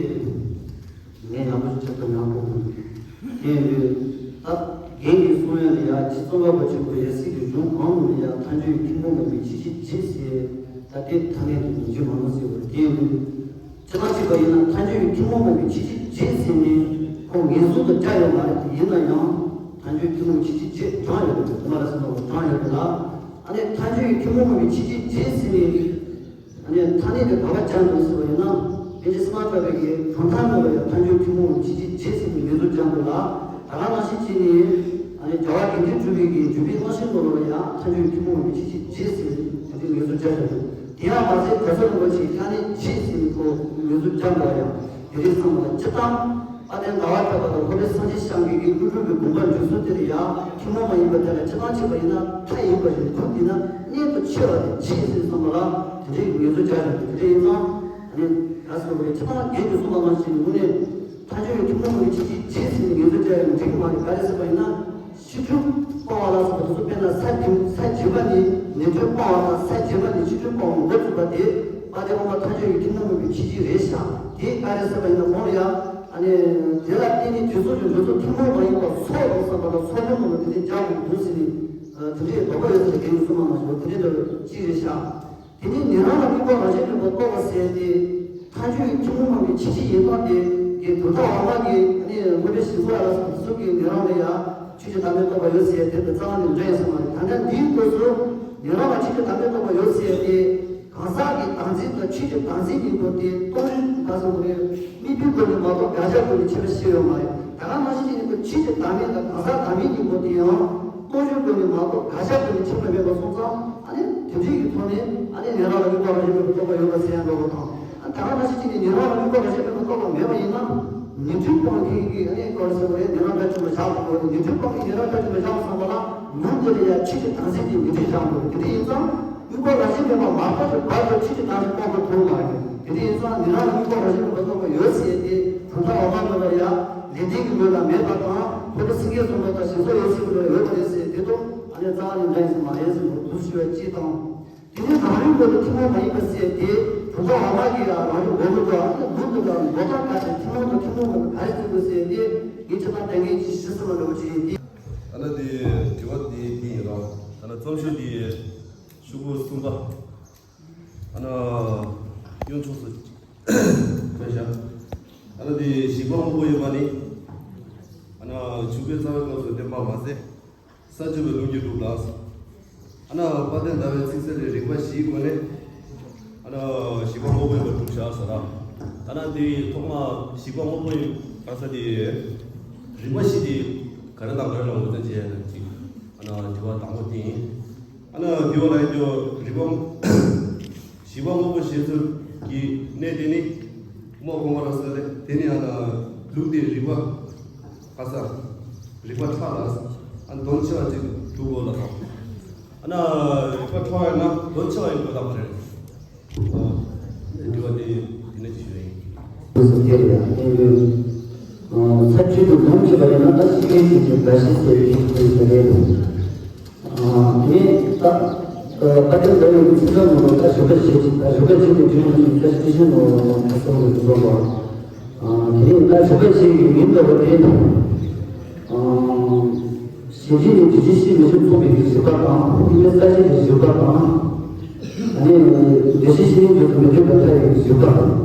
ངས་ཡག་པོ་ཞིག་ཆེད་དུ་ཡང་གོ་གི་འདུག་དེ་ཡིན་དུས་ད་རྒན་གྱིས་གསུང་ཡ་ལ་ཡ། རྗེ་ཙོང་ཁ་པ་ཆེན་པོ་ཡབ་སྲས་ཀྱི་གཞུང་གང་ནང་ལ་ཡ་མཐའ་འཁྱོངས་ཐུན་མོང་མ་ཡིན་པའི་ཁྱད་ཆོས་བརྗོད་ཟེར། ད་དེ་ཐ་སྙད་དུ་ཡིན་རྒྱུ་མ་རེད་ཟེར་བ་རེད། དེ་ཡིན་དུས་སྤྱིར་བཏང་བྱས་པ་ཡིན་ན། མཐའ་འཁྱོངས་ཐུན་མོང་མ་ཡིན་པའི་ཁྱད་ཆོས་བརྗོད་ཟེར་ནས་ཁོ་ངེས་བཟུང་དུ་བྱ་ཡོད་མ་རེད་དེ། ཡིན་ན་ཡང་མཐའ་འཁྱོངས་ཐུན་མོང་མ་ཡིན་པའི་ཁྱད་ཆོས་བརྗོད་དྲངས་ཡོད་པ་རེད། དེ་མ་རེད་ཟེར་ན་དྲངས་ཡོད་པ་ལ། ཨ་ནི་མཐའ་འཁྱོངས་ཐུན་མོང་མ་ཡིན་པའི་ཁྱད་ཆོས་བརྗོད་ཟེར་ནས། ཨ་ནི་ཐ་སྙད་དེ་ག་པར་སྦྱར་འདུག་ཟེར་བ་ཡིན་ན། དཔེ་ཆ་སྲིད་མ་གྲགས་པའི་གི་གྲུབ་མཐའ་ནང་ལ་ཡང་མཐའ་འཁྱོངས་ཐུན་མོང་མ་ཡིན་པའི་ཁྱད་ཆོས་བརྗོད་ཟེར་ནས་ངེས་བཟུང་སྦྱར་འདུག་ལ། ད་ག་ནང་བཞིན་བྱས་ནས། ཨ་ནི་རྒྱལ་བ་དགེ་ལྡན་གྲུབ་པའི་གི་འཇུག་པའི་རྣམ་བཤད་ནང་ལ་ཡང་མཐའ་འཁྱོངས་ཐུན་མོང་མ་ཡིན་པའི་ཁྱད་ཆོས་བརྗོད་ཟེར་ནས་དེ་འདྲའི་ངེས་བཟུང་སྦྱར་བཞག་འདུག་དེ་ཡང་མ་ཟད་གོ་ས་རིན་པོ་ཆེའི་ཐ་སྙད་བརྗོད་ཟེར་ནས་ཁོ་ངེས་བཟུང་སྦྱར་འདུག་ཡང་དེ་རིགས་ཚང་མ་ལ་སྤྱིར་བཏང་དཔལ་ལྡན་ཟླ་བ་གྲགས་པ་དང་ལྷོ་པའི་སངས་རྒྱས་ཤཱཀྱ་གི་དངོས་གྲུབ་ཀྱི་དགོངས་པ་འགྲེལ་ཚུལ་དེ་ལ་ཡང་ཐུན་མོང་མ་ཡིན་པ་དེ་ལ་སྤྱིར་བཏང་བྱས་པ་ཡིན་ན་མཐའ་ཡས་པ་ཞིག་གོ་དེས་ན། གནད་དུ་ཆེ་བ་དེ་བརྗོད་ཟེར་བསམ་པ་ལ་དེ་འདྲའི་ངེས་བཟུང་སྦྱར་ཡོད། དེ་འདྲ་ཡིན་ཙང་ཨ་ནི་ག་ཟེར་བ་རེད། སྤྱིར་བཏང་རྒན་གྱིས་གསུངས་པ་ནང་བཞིན་དངོས་གནས་མཐའ་འཁྱོངས་ཐུན་མོང་མ་ཡིན་པའི་ཁྱད་ཆོས་བརྗོད་ཟེར་ནས་ངེས་བཟུང་སྦྱར་ཡོད་ན་འགྲིག་གི་མ་རེད། ག་རེ་ཟེར་བ་ཡིན་ན། ཕྱི་འཁྲུལ་སྤང་བ་ལ་སོགས་པ་དེ་ཚོ། དཔེར་ན་ས་བདུན། ས་བརྒྱད་པ་ནས་ཉན་ཐོས་སྤང་བ་དང་། ས་བརྒྱད་པ་ནས་ཕྱི་འཁྲུལ་སྤང་བ་འགོ་བཙུགས་པ་དེ་དཔལ་ལྡན་དབུ་མ་ཐལ་འགྱུར་གྱི་ཐུན་མོང་མ་ཡིན་པའི་ཁྱད་ཆོས་རེད་ཤག་དེ་ག་རེ་ཟེར་བ་ཡིན་ན། གོང་ལ་ཡང་ཨ་ནི་དེ་ལ་བརྟེན་ནས་དེ་ཚོ་ཡང་དེ་ཚོ་ཐུན་མོང་མ་ཡིན་པ་སོགས་དང་བསམ་པ་ལ་སོགས་ཐུན་མོང་མ་དེ་འདྲའི་སྦྱར་དགོས་འདུག་ཟེར་ནས། ཨ། དེ་འདྲའི་དོགས་པ་ཡོད་ཚེ་རྒན་གྱིས་གསུངས་པ་ནང་བཞིན་དེ་འདྲའི་འདྲ་བ་ཅིག་རེད་ཤག་དེ་ནས་ཉན་རང་ལ་དངོས་པོ་རང་བཞིན་མེད་པར་རྟོགས་པ་ཟེར་ཏེ། མཐའ་འཁྱོངས་ཐུན་མོང་མ་ཡིན་པའི་ཁྱད་ཆོས་ཡིན་སྟངས་དེ་གི་གྲུབ་མཐའ་འོག་མ་གི་ཨ་ནི་དངོས་པོའི་ཞིང་སོགས་ལ་སོགས་པ་དེ་ཚོ་གིས་ཉན་རང་ལ་ཡང་ཆོས་ཀྱི་བདག་མེད་རྟོགས་པ་ཡོད་ཟེར་དེ་དང་རྩ་བ་ནས་འདྲ་ཡིན་ས་མ་རེད། ད་ལྟ་འདིའི་སྐབས་སུ་ཉན་རང་ལ་ཆོས་ཀྱི་བདག་མེད་རྟོགས་པ་ཡོད་ཟེར་ཏེ། གང་ཟག་གི་བདག་འཛིན་དང་ཆོས་ཀྱི་བདག་འཛིན་གཉིས་པོ་དེ་སྟོང་ཉིད་ག་ཟེར་དགོས་རེད། དམིགས་པའི་སྒོ་ནས་མ་གཏོགས་དགག་བྱ་སྒོ་ནས་ཁྱད་པར་ཕྱེ་ཡོད་མ་རེད། ད་ག་ནང་བཞིན་བྱས་ནས་ཁོ་ཆོས་ཀྱི་བདག་མེད་དང་གང་ཟག་བདག་མེད་གཉིས་པོ་དེ་ཡང་སྟོང་ཉིད་སྒོ་ནས་མ་གཏོགས་དགག་བྱ་སྒོ་ནས་ཁྱད་པར་མེད་པ་སོང་ཙང་། ཨ་ནི་དེ་འདྲའི་གི་ཐོག་ནས་ཨ་ནི་ཉན་རང་ལ་དངོས་པོ་རང་བཞིན་མེད་པར་རྟོགས་པ་ཡོད་པ་ཟེར་ཡ་འདྲ་བོ་དང་། ཨ་ད་ག་ནང་བཞིན་བྱས་ནས་ཉན་རང་ལ་དངོས་པོ་རང་བཞིན་མེད་པར་རྟོགས་པ་མེད་པ་ཡིན་ན། ཉན་ཐོས་སྤང་མཁན་གྱི་ཨ་ནི་ག་རེ་ཟེར་དགོས་རེད། ཉན་རང་དགྲ་བཅོམ་པ་བཞག་དགོས་རེད། ཉན་ཐོས་སྤང་མཁན་ཉན་རང་དགྲ་བཅོམ་པ་བཞག་བསམ་པ་ལ་ལུགས་འདི་ལ་ཡང་ཆོས་ཀྱི་བདག་འཛིན་དེ་ཉན་ཐོས་བཞག་དགོས་རེད། དེ་འདྲ་ཡིན་ཙང་། དངོས་པོ་རང་བཞིན་མེད་པ་མ་རྟོགས་པའི་བར་དུ་ཆོས་ཀྱི་བདག་འཛིན་སྤོང་བར་ཐུག་མ་རེད། དེ་འདྲ་ཡིན་ཙང་ཉན་རང་ལ་དངོས་པོ་རང་བཞིན་མེད་པར་རྟོགས་པ་ཡོད་ཟེར་ཏེ། གྲུབ་མཐའ་འོག་མ་ནང་ལ་ཡང་ལེགས་ལྡན་གྱི་ལུགས་ལ་མེད་པ་དང་། ཁོ་ནི་སེང་གེ་བཟུང་བ་དང་ཞིང་སོགས་ཡོད་ཚུལ་ལ་ཡོད་པ་རེད་ཟེར་དེ་དང་། ཨ་ནི་རྩ་བ་ནས་འདྲ་ཡིན་ས་མ་རེད་ཟེར་བ་དུ་ཞུ་བ་གཅིག་དང་། དེ་ནས་རང་རིག་འཁོར་ལོ་ཐུན་མོང་མ་ཡིན་པ་ཟེར་ཏེ། གྲུབ་མཐའ་འོག་མ་གི་ཡང་རང་རིག་འཁོར་ལོ་དང་ལུགས་དང་འགྲོ་སྟངས་ག་ཚད་ཐུན་མོང་དང་ཐུན་མོང་མ་ག་རེ་ཟེར་དགོས་ཟེར་ཏེ། ངས་ཁྱེད་རང་ལྟ་མཁན་གྱི་ཞིབ་ཚགས་པ་འདྲ་བོ་ཅིག་ཡིན་ཏེ། ཨ་ནི་དེ་དྲི་བ་དེ་དེ་ཡིན་རོགས། ཨ་ནི་རྩོམ་ཤོག་དེ་ཤོག་བུ་གསུམ་པ། ཨ་ནི་གཡོན་ཕྱོགས་སུ་བྱས་བཞག་ཨ་ནི་དེ་ཞིག་པ་སྔོན་པོ་ཡོད་པ་ནི། ཨ་ནི། ཆུ་བོའི་རྩ་བའི་སྐབས་སུ་བསྟན་པ་མ་ཟད། ས་བཅུ་པའི་ལུགས་ཀྱི་གྲུབ་ལ། ཨ་ན་དཔལ་ལྡན་ཟླ་བའི་ཚིག་གསལ་ལས་རིགས་པ་བཞིའི་སྒོ་ནས། ཨ་ན་བཞི་པ་དངོས་པོ་ཡིན་པར་གྲུབ་བཞག་ཟེར་ར། ད་ན་དེའི་ཐོག་མ་བཞི་པ་དངོས་པོ་ཡིན་པ་ས་དེ། རིགས་པ་བཞི་དེ་ག་རེ་དང་ག་རེ་ལ་ངོས་འཛིན་བྱས་ཡོད་ན་ཅིག་ཨ་ན་དྲི་བ་དང་པོ་དེ་ཡིན། ཨ་ན་དེའི་འོག་ལ་ཡོད་རྒྱུ་རིགས་པ། བཞི་པ་དངོས་པོ་བཞེད་ཚུལ་གྱི་གནད་དེ་ནི། དམག་གོང་མ་ར་ས་ལས་དེ་ནི་ཨ་ན་ལུགས་དེ་རིགས་པ། ཁ་ས། རིགས་པ་ཕྲ་ལ། ཨ་ན་དོན་ཆེ་བ་ཅིག་འདུག་གོ་ལ་དང་། ཨ་ན་རིགས་པ་ཕྲ་བ་ཡིན་ན་དོན་ཆེ་བ་ཡིན་དགོས་དམ་རེད། ཨོ། དྲི་བ་དེ་དེ་ནས་ཅིག་ཞུ་ཡིན། ས་བཅུ་དུ་ལུང་བྱེད་པ་ཡིན་ན་ད་ཤི་ཁའི་ཆོས་ཀྱི་འགའ་ཞིག་ཟེར་བའི་ཆོས་ཀྱི་ཆོས་རེད། དེ་ནས་ད། དཔལ་ལྡན་ཟླ་བའི་ཚིག་ཚང་ནང་ལ་ད་བཞུགས་སྒར་བྱེད་ཅིག་ད་བཞུགས་སྒར་བྱེད་ཀྱི་དུས་ཡུན་ཅིག་ད་ཤི་ཤི་ནོ་ད་གསུང་གི་འདུག་གོ། དེ་ནས་ད་བཞུགས་སྒར་བྱེད་ཀྱི་མིང་འདྲ་བ་དེ། ཞེ་བཞི་ནི་དུས་ཀྱི་ཤི་མི་ཤི་མཚུངས་པའི་བཞུགས་སྒར་དང་དབུ་མའི་ས་གཞི་གི་བཞུགས་སྒར་དང་། ཨ་ནི་བདེ་གཤེགས་ཤི་ནི་དུས་སུ་མི་འདོད་པར་ཐལ་བའི་བཞུགས་སྒར།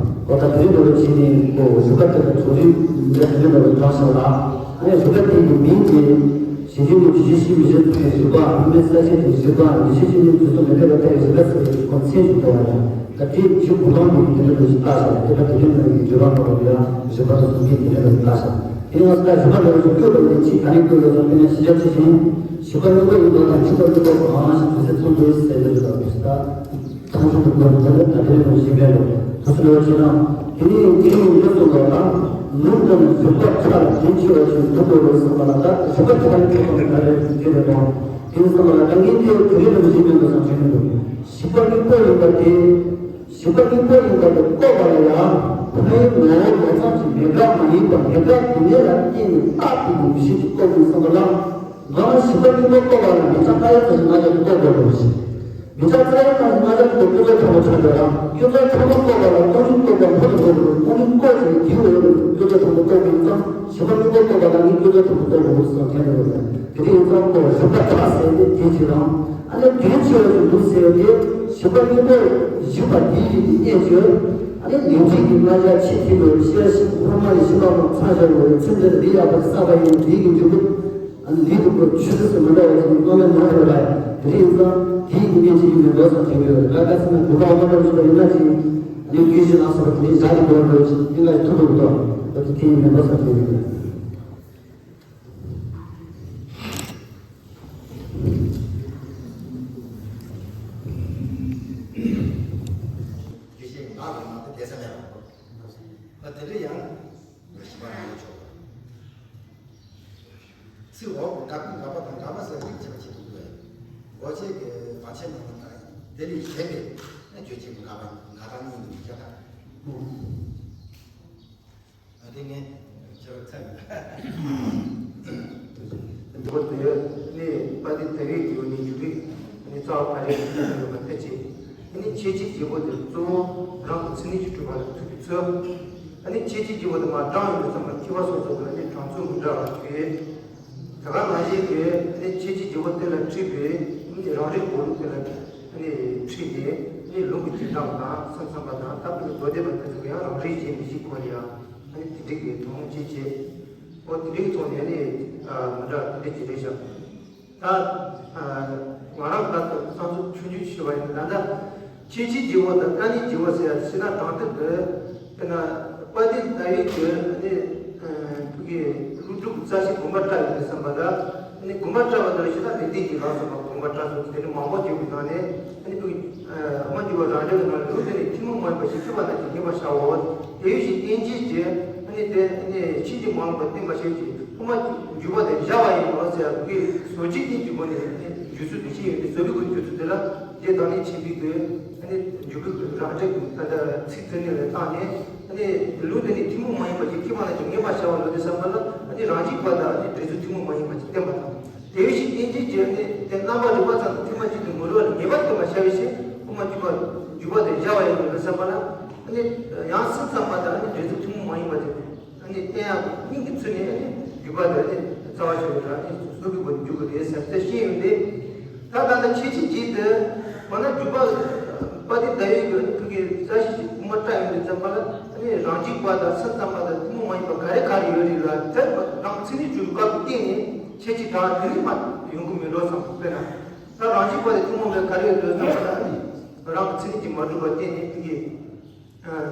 གོ་ད་དེ་འདྲ་བ་བྱེད་ནས་གོ་བཞུགས་སྒར་དེ་ལ་ཚོགས་རིམ་འདྲ་དེ་འདྲ་བ་བགྲངས་བཞག་ལ། ཨ་ནི་བཞུགས་སྒར་དེ་ཡི་མིང་དེ། ཞེ་བཞི་ནི་དུས་ཀྱི་ཤི་མི་ཤི་མཚུངས་པའི་བཞུགས་སྒར། དབུ་མའི་ས་གཞི་གི་བཞུགས་སྒར། བདེ་གཤེགས་ཤི་ནི་དུས་སུ་མི་འདོད་པར་ཐལ་བའི་བཞུགས་སྒར་ཟེར་བའི་གོ་མཚན་ཞིག་འདུག་བ་ཡ། ད་དེ་བཞུགས་སྒར་དེ་དེ་འདྲ་བ་ཞིག་བཏགས་བཞག་དེ་ལ་དེ་འདྲ་བའི་བརྗོད་པ་འདྲ་བ་ཡ་བཞུགས་སྒར་དུ་གསུང་མཁན་དེ་འདྲ་བ་ཞིག་བཏགས་བཞག་དེ་ཡང་ད་བཞུགས་སྒར་ལ་བཞུགས་སྐྱོད་པ་ཡིན་ཕྱིར་ད་རིང་སྐོར་ལ་སོང་དཔེར་ན་ཤེས་བྱ་ཆེ་ཞིང་བཞུགས་སྒར་སློབ་དཔོན་ཡིན་པ་དང་བཞུགས་སྒར་སློབ་དཔོན་གང་ཞིག་དུས་ཚོད་ཚང་དགོས་ཟེར་ལ་བཞུགས་སྒར་དུས་ཚོད་ད་ཐང་ཆུང་དུ་དགོས་ན་ད་དེ་རིང་ཞིག་རེད་ལོ། དུས་ཚོད་ལ་ཕྱིན་ན་དེ་ནས་དེ་རིང་འདི་སོང་ལ་ལ་ལུང་དང་བཞུགས་སྒར་ཆ་ལ་རྒྱུན་ཆེ་བ་ཞིག་འདུག་དགོས་རེད་བསམ་པ་ལ་ད་བཞུགས་སྒར་ཆ་ལ་ཐུག་པ་ད་རེད་དེ་རེད་དོ། དེ་ནས་བསམ་པ་ལ་ད་ངས་དེ་དེ་རིང་ལ་ཞིག་མེད་པ་དང་བྱས་ནས་འདུག་བཞུགས་སྒར་སློབ་དཔོན་ཡིན་པ་དེ། བཞུགས་སྒར་སློབ་དཔོན་ཡིན་པ་དེ་བཀོད་པ་ལ་ཡང་ཕ་ཡུལ་ངོ་བོ་ལོག་ཙམ་གྱི་མེད་དགག་མ་ཡིན་པ་མེད་དགག་དེ་ཉིད་ལ་བརྟེན་ནས་རྟག་ཏུ་ནི་མི་ཤེས་ཀྱི་སྟོབས་ཀྱིས་གསུངས་པ་ལ། ང་རང་བཞུགས་སྒར་སློབ་དཔོན་བཀོད་པ་ལ་མི་ཚང་ཁ་ཡ་ཚ་ཞིག་ང་ཡང་བཀོད་དགོས་རེད་ཞེས། མི་ཚང་ཁ་ཡ་ཚ་ཞིག་ང་ཡང་བཀོད་དགོས་ཚོད་ཁྲ་མོ་ཆགས་འདུག་ར། ཡོད་ཚད་ཁྲ་མོ་བཀོད་པ་ལ་སྟོང་ཉིད་བཀོད་པ་ལྷོད་དུ་བཀོད་དགོས། སྟོང་ཉིད་བཀོད་ཅིང་དེའི་འོག་ཏུ་ཡོད་ཚད་ཁྲ་མོ་བཀོད་པ་ཡིན་ཙང་བཞུགས་སྒར་སློབ་དཔོན་བཀོད་པ་ལ་ངས་ཡོད་ཚད་ཁྲ་མོ་བཀོད་དགོས་ཟེར་དྲན་འདུག་རེད། དེ་དུས་ཡིན་ཙང་ཁོ་བཞུགས་སྒར་ཆ་ཟེར་ཏེ་དེ་བྱེད་རང་། ཨ་ནི་དོན་ཆེ་བ་ཞིག་འདུག་ཟེར་བ་དེ་བཞི་པ་གཉིས་པོ་བཞི་པ་འདིའི་རིགས་ཀྱི་གནད་ཀྱི། ཨ་ནི་ལས་འབྲས་ཀྱི་རྣམ་གཞག་ཆེས་མཐུན་པའི་ཤེས་རབ་ཤིང་ཕུར་མ་ཡི་ཤིང་རྟ་མོ་ཚང་ཞབས་པའི་ཚེ་འདིར་འདི་ཡག་པར་བསགས་པ་ཡིན་འདིའི་གི་འཇུག་པ། ཨ་ནི་ལུས་དང་ཆོས་ཚུལ་མི་འདྲ་བ་ཞིག་སྣང་བ་མྱོང་ཡོད་པ་དེ་ཡིན་ཙང་དེའི་གི་གནད་ཀྱི་ཡིན་པའི་མདོ་ཙམ་དྲན་གྱི་ཡོད། ད་ག་ཚོད་ན་དུ་ལ་དབང་པོ་ཞིག་ཡིན་ན་ཅིག་ཨ་ནི་རྒྱུད་བཞི་ལ་སོགས་པ་དེ་ནས་བཞག་གི་འདུག་འགྲོ་ཞིག་དེ་ལ་ཐུག་འགྲོ་གི་འདུག་ད་དེ་ཡིན་པའི་མདོ་ཙམ་དྲན་གྱི་ཡོད། རྒྱུ་ཤེས་ངག་གི་ནང་དུ་བསྡད་ས་མེད་པ། ད་དེ་འདྲ་ཡང་རིགས་པ་རང་ལ་ཆོག་པ། ཚིག་འོག་གི་འགག་པའི་འགག་པ་དང་འགག་པ་ཟེར་རིགས་བྱེད་པ་བྱེད་དུ་འདུག་གོ་ཆེ་གི་བར་ཆད་ནང་ལ་དེ་ལས་གཞན་པའི་རྒྱུ་ཆེན་པོ་འགག་པ་འགག་པ་གཉིས་འདུག་ཅེས་དང་། ཨ་དེ་ངས་ཁྱེད་རང་ཚ་ཡོད། འདི་བོ་དེ་ནི་དཔལ་ལྡན་ཟླ་བའི་རྒྱལ་པོ་ནི་འཇུག་རིགས་ནི་རྩ་བ་ཕ་རེ་ཡོད་པ་ལྟ་ཅི། ནི་ཁྱད་ཆོས་བརྗེ་པོ་དེ་གཙོ་བོ་རང་གི་མཚན་ཉིད་ཀྱི་གྲུབ་པ་ལ་ཐུག་པའི་ཚུལ། ནི་ཁྱད་ཆོས་བརྗེ་པོ་དེ་མར་བགྲངས་ཡོང་དུས་ཙམ་ལ་སྐྱེ་བ་སོ་སོ་ལ་ནི་གྲངས་ཚོད་མི་འདྲ་བ་ཡོད། ད་ག་ནང་བཞིན་གྱི་ནི་ཁྱད་ཆོས་བརྗེ་པོ་དེ་ལ་འཁྲིད་པའི་ནི་རང་རིག་གོ་ལུགས་དེ་ལ་ནི་འཁྲིད་དེ་ནི་ལུང་གི་རྗེས་འབྲང་དང་སེམས་ཙམ་པ་དང་ད་བུ་གི་མདོ་སྡེ་པ་དེ་ཚོ་གི་ཡང་རང་རིག་བྱེད་མི་ཤེས་ཁོ་ལ་ཡང་། ཨ་ནི་དེ་འགྲིག་གི་མཐོང་ཅི་བྱེད། ཨོ་དེ་འགྲིག་ཚོང་ནས་ནི་མི་འདྲ་དེ་འགྲིག་ཅི་རེད་ཤག་ད་ང་རང་ད་ལྟ་སང་ཚོ་ཆུང་ཆུང་ཞུ་བ་ཡིན་ད་ལྟ་ཁྱད་ཆོས་བརྗེ་པོ་དང་དཀའ་གནད་བརྗེ་པོ་ཟེར་ཡ་ཕྱི་ན་དྲང་ཐབས་དེ་དཔེར་ན་དཔལ་ལྡན་ཟླ་བའི་གི་ནི་བུ་གི་ཀླུ་སྒྲུབ་རྩ་ཤེ་དགོངས་པ་བཀྲལ་ཡོད་དུས་ཙམ་པ་ལ་ནི་དགོངས་པ་བཀྲལ་བ་དང་ཕྱི་ན་ལེགས་ལྡན་གྱི་ལག་སོགས་པ་དགོངས་པ་བཀྲལ་སོང་དེ་ནི་མང་པོ་བརྗོད་པའི་ནང་ནས་ནི་བུ་གི་ཨ་མ་འཇུག་པ་རང་འགྲེལ་གྱི་ནང་ལུགས་དེ་ནི་ཐུན་མོང་མ་ཡིན་པ་ཞིག་ཐུབ་པ་ན་ཅིག་ངེས་པར་བྱའོ། དེ་བཞིན་གཏན་བྱེད་ཀྱི་ཨ་ནི་དེ་ནི་ཕྱིན་ཅི་མ་ལོག་པར་བསྟན་པ་ཞིག་གིས་ཐོག་མ་འཇུག་པ་དེ་བཞག་པ་ཡིན་ནོ་ཟེར་བའི་བཟོ་བཅོས་གཉིས་ཀྱི་སྒོ་ནས་ནི་འཇུག་ཚུལ་དེ་ཤེས་ཡོང་སྟེ་བཟོ་བའི་སྒོ་ནས་འཇུག་ཚུལ་དེ་ལ་རྗེ་བདག་ཉིད་ཆེན་པོའི་གི་ཨ་ནི་འཇུག་པའི་རང་འགྲེལ་གྱི་ད་ལྟ་ཚིག་དེ་ནས་ལས་བཏང་ནས་ཨ་ནི་ལུང་དེ་ནི་ཐུན་མོང་མ་ཡིན་པ་ཞིག་ཐོབ་པ་ན་ཅིག་ངེས་པར་བྱ་བ་ལོ་དེ་བསམ་པ་ལ་ཨ་ནི་རང་འཇུག་པ་དང་ཨ་ནི་འགྲེལ་ཚུལ་ཐུན་མོང་མ་ཡིན་པ་ཅིག་བསྟན་པ་དང་། དེ་བཞིན་གཏན་བྱེད་ཀྱི་ནི་དེ་རྣམ་པར་རིག་པ་ཙམ་དུ་ཐུན་མོང་གཅིག་ཏུ་ངོ་རུ་བ་ལ་ངེས་པར་ཐོབ་པར་བྱ་བའི་ཕྱིར་ཐོག་མ་འཇུག་པ་འཇུག་པ་དེ་བཞག་པ་ཡིན་ནོ་བསམ་པ་ལ་ནི་ཡང་སེམས་ཙམ་པ་དང་ནི་འགྲེལ་ཚུལ་ཐུན་མོང་མ་ཡིན་པ་དེ་ནི་བསྟན་ཡག་སྙིང་གི་ཚུལ་ནས་ནི་འཇུག་པ་དེ་ནི་རྩ་བ་ཆེ་བའི་དགྲ་ནི་བཟོ་དགོས་པར་འཇུག་དགོས་ཏེ་ཟེར་ཏེ་ཤེས་ཡོང་སྟེ། ད་ད་ལྟ་ཁྱད་ཆོས་གཅིག་ཏུ་མ་ན་འཇུག་པ་དཔལ་ལྡན་ཟླ་བའི་གི་ཐུགས་ཀྱི་རྩ་ཤེ་ཞིག་ངོ་མ་བཀྲ་ཡོང་དུས་ཙམ་པ་ལ་ཨ་ནི་རང་འཇིགས་པ་དང་སེམས་ཙམ་པ་དང་ཐུན་མོང་མ་ཡིན་པ་ག་རེ་ག་རེ་ཡོད་རེད་ལ། དེ་རང་ཚིག་ནི་བརྗོད་སྐབས་སུ་བརྟེན་ནས་ཁྱད་ཆོས་དང་དེ་ནི་མ་ཡོང་གི་མི་འགྲོ་བསམ། དཔེར་ན་ད་རང་འཇིགས་པ་དེ་ཐུན་མོང་མ་ག་རེ་ཡོད་འདུག་ཟེར་ན་ཨ་ནི་རང་གི་ཚིག་ནི་གྱིས་མ་གྲུབ་པར་བརྟེན་ནས་ཕ་གི་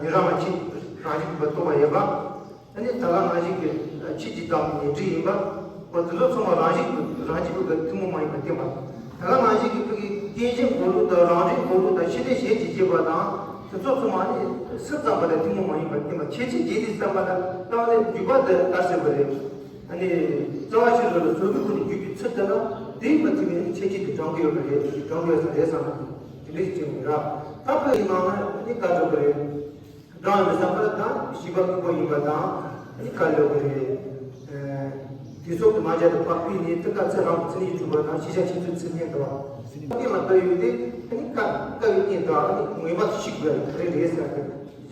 ཉན་རང་ལ་ཆེས་རང་བཞིན་གྱིས་རྟོགས་པ་ཡོད་པ། ཨ་ནི་ད་ག་ནང་བཞིན་གྱི་ཆོས་ཀྱི་བདག་མེད་ཉན་ཐོས་ཡིན་པ། འོ་དེ་ཚོ་ཚང་མ་རང་བཞིན་གྱི་རང་བཞིན་གྱི་ཐུན་མོང་མ་ཡིན་པ་བསྟན་པ། ད་ག་ནང་བཞིན་གྱི་ཕ་གི་རྟེན་ཅན་འགོག་ལུགས་དང་རང་རིག་འགོག་ལུགས་དང་ཤེས་འདོད་གཞན་གྱིས་བྱས་པ་དང་དེ་ཚོ་ཚང་མ་ཨ་ནི་སེམས་ཙམ་པ་ལ་ཐུན་མོང་མ་ཡིན་པ་བསྟན་པ། ཁྱད་ཆོས་བརྗོད་དུས་ཙམ་པ་ལ་ད་ཨ་ནི་བརྗོད་པ་དེ་ག་རེ་ཟེར་བ་རེད། ཨ་ནི་རྩ་བ་ཤེས་རབ་ལ་བཟོད་པའི་སྒོ་ནས་བརྒྱུད་པའི་ཚུལ་དེ་ལ་དེའི་མ་ཐུབ་པའི་ཁྱད་ཆོས་དེ་དྲངས་ཀྱི་ཡོད་པ་རེད། དྲངས་ཀྱི་ཡོད་ས་རེད་བསམ་ན་དེ་འདྲ་ཞིག་བྱས་ནས་ར། ད་ཁོའི་ནང་ན་ནི་བཀའ་སྒྲུབ་པ་རེད། བགྲང་ཡོད་བསམ་པ་དང་བཞི་པ་ཀུན་པོ་ཡིན་པ་དང་ནི་བཀའ་སློབ་པ་རེད། དེ་སོགས་ཀྱི་རྣམ་གཞག་དེ་དཔག་པའི་ནི་ཏི་ཀ་ཚེ་རང་གི་ཚེ་ནི་གྲུབ་པ་དང་ཤེས་བྱ་ཆེ་ཚུལ་ཚིག་སྙན་དང་། སྟེང་ལ་བཀའ་ཡོད་དེ་ནི་བཀའ་བཀའ་ཡོད་སྙན་དང་ནི་ངེས་པར་དུ་ཤེས་དགོས་ཡ་རེད་རེད་ཟེར་ཏེ།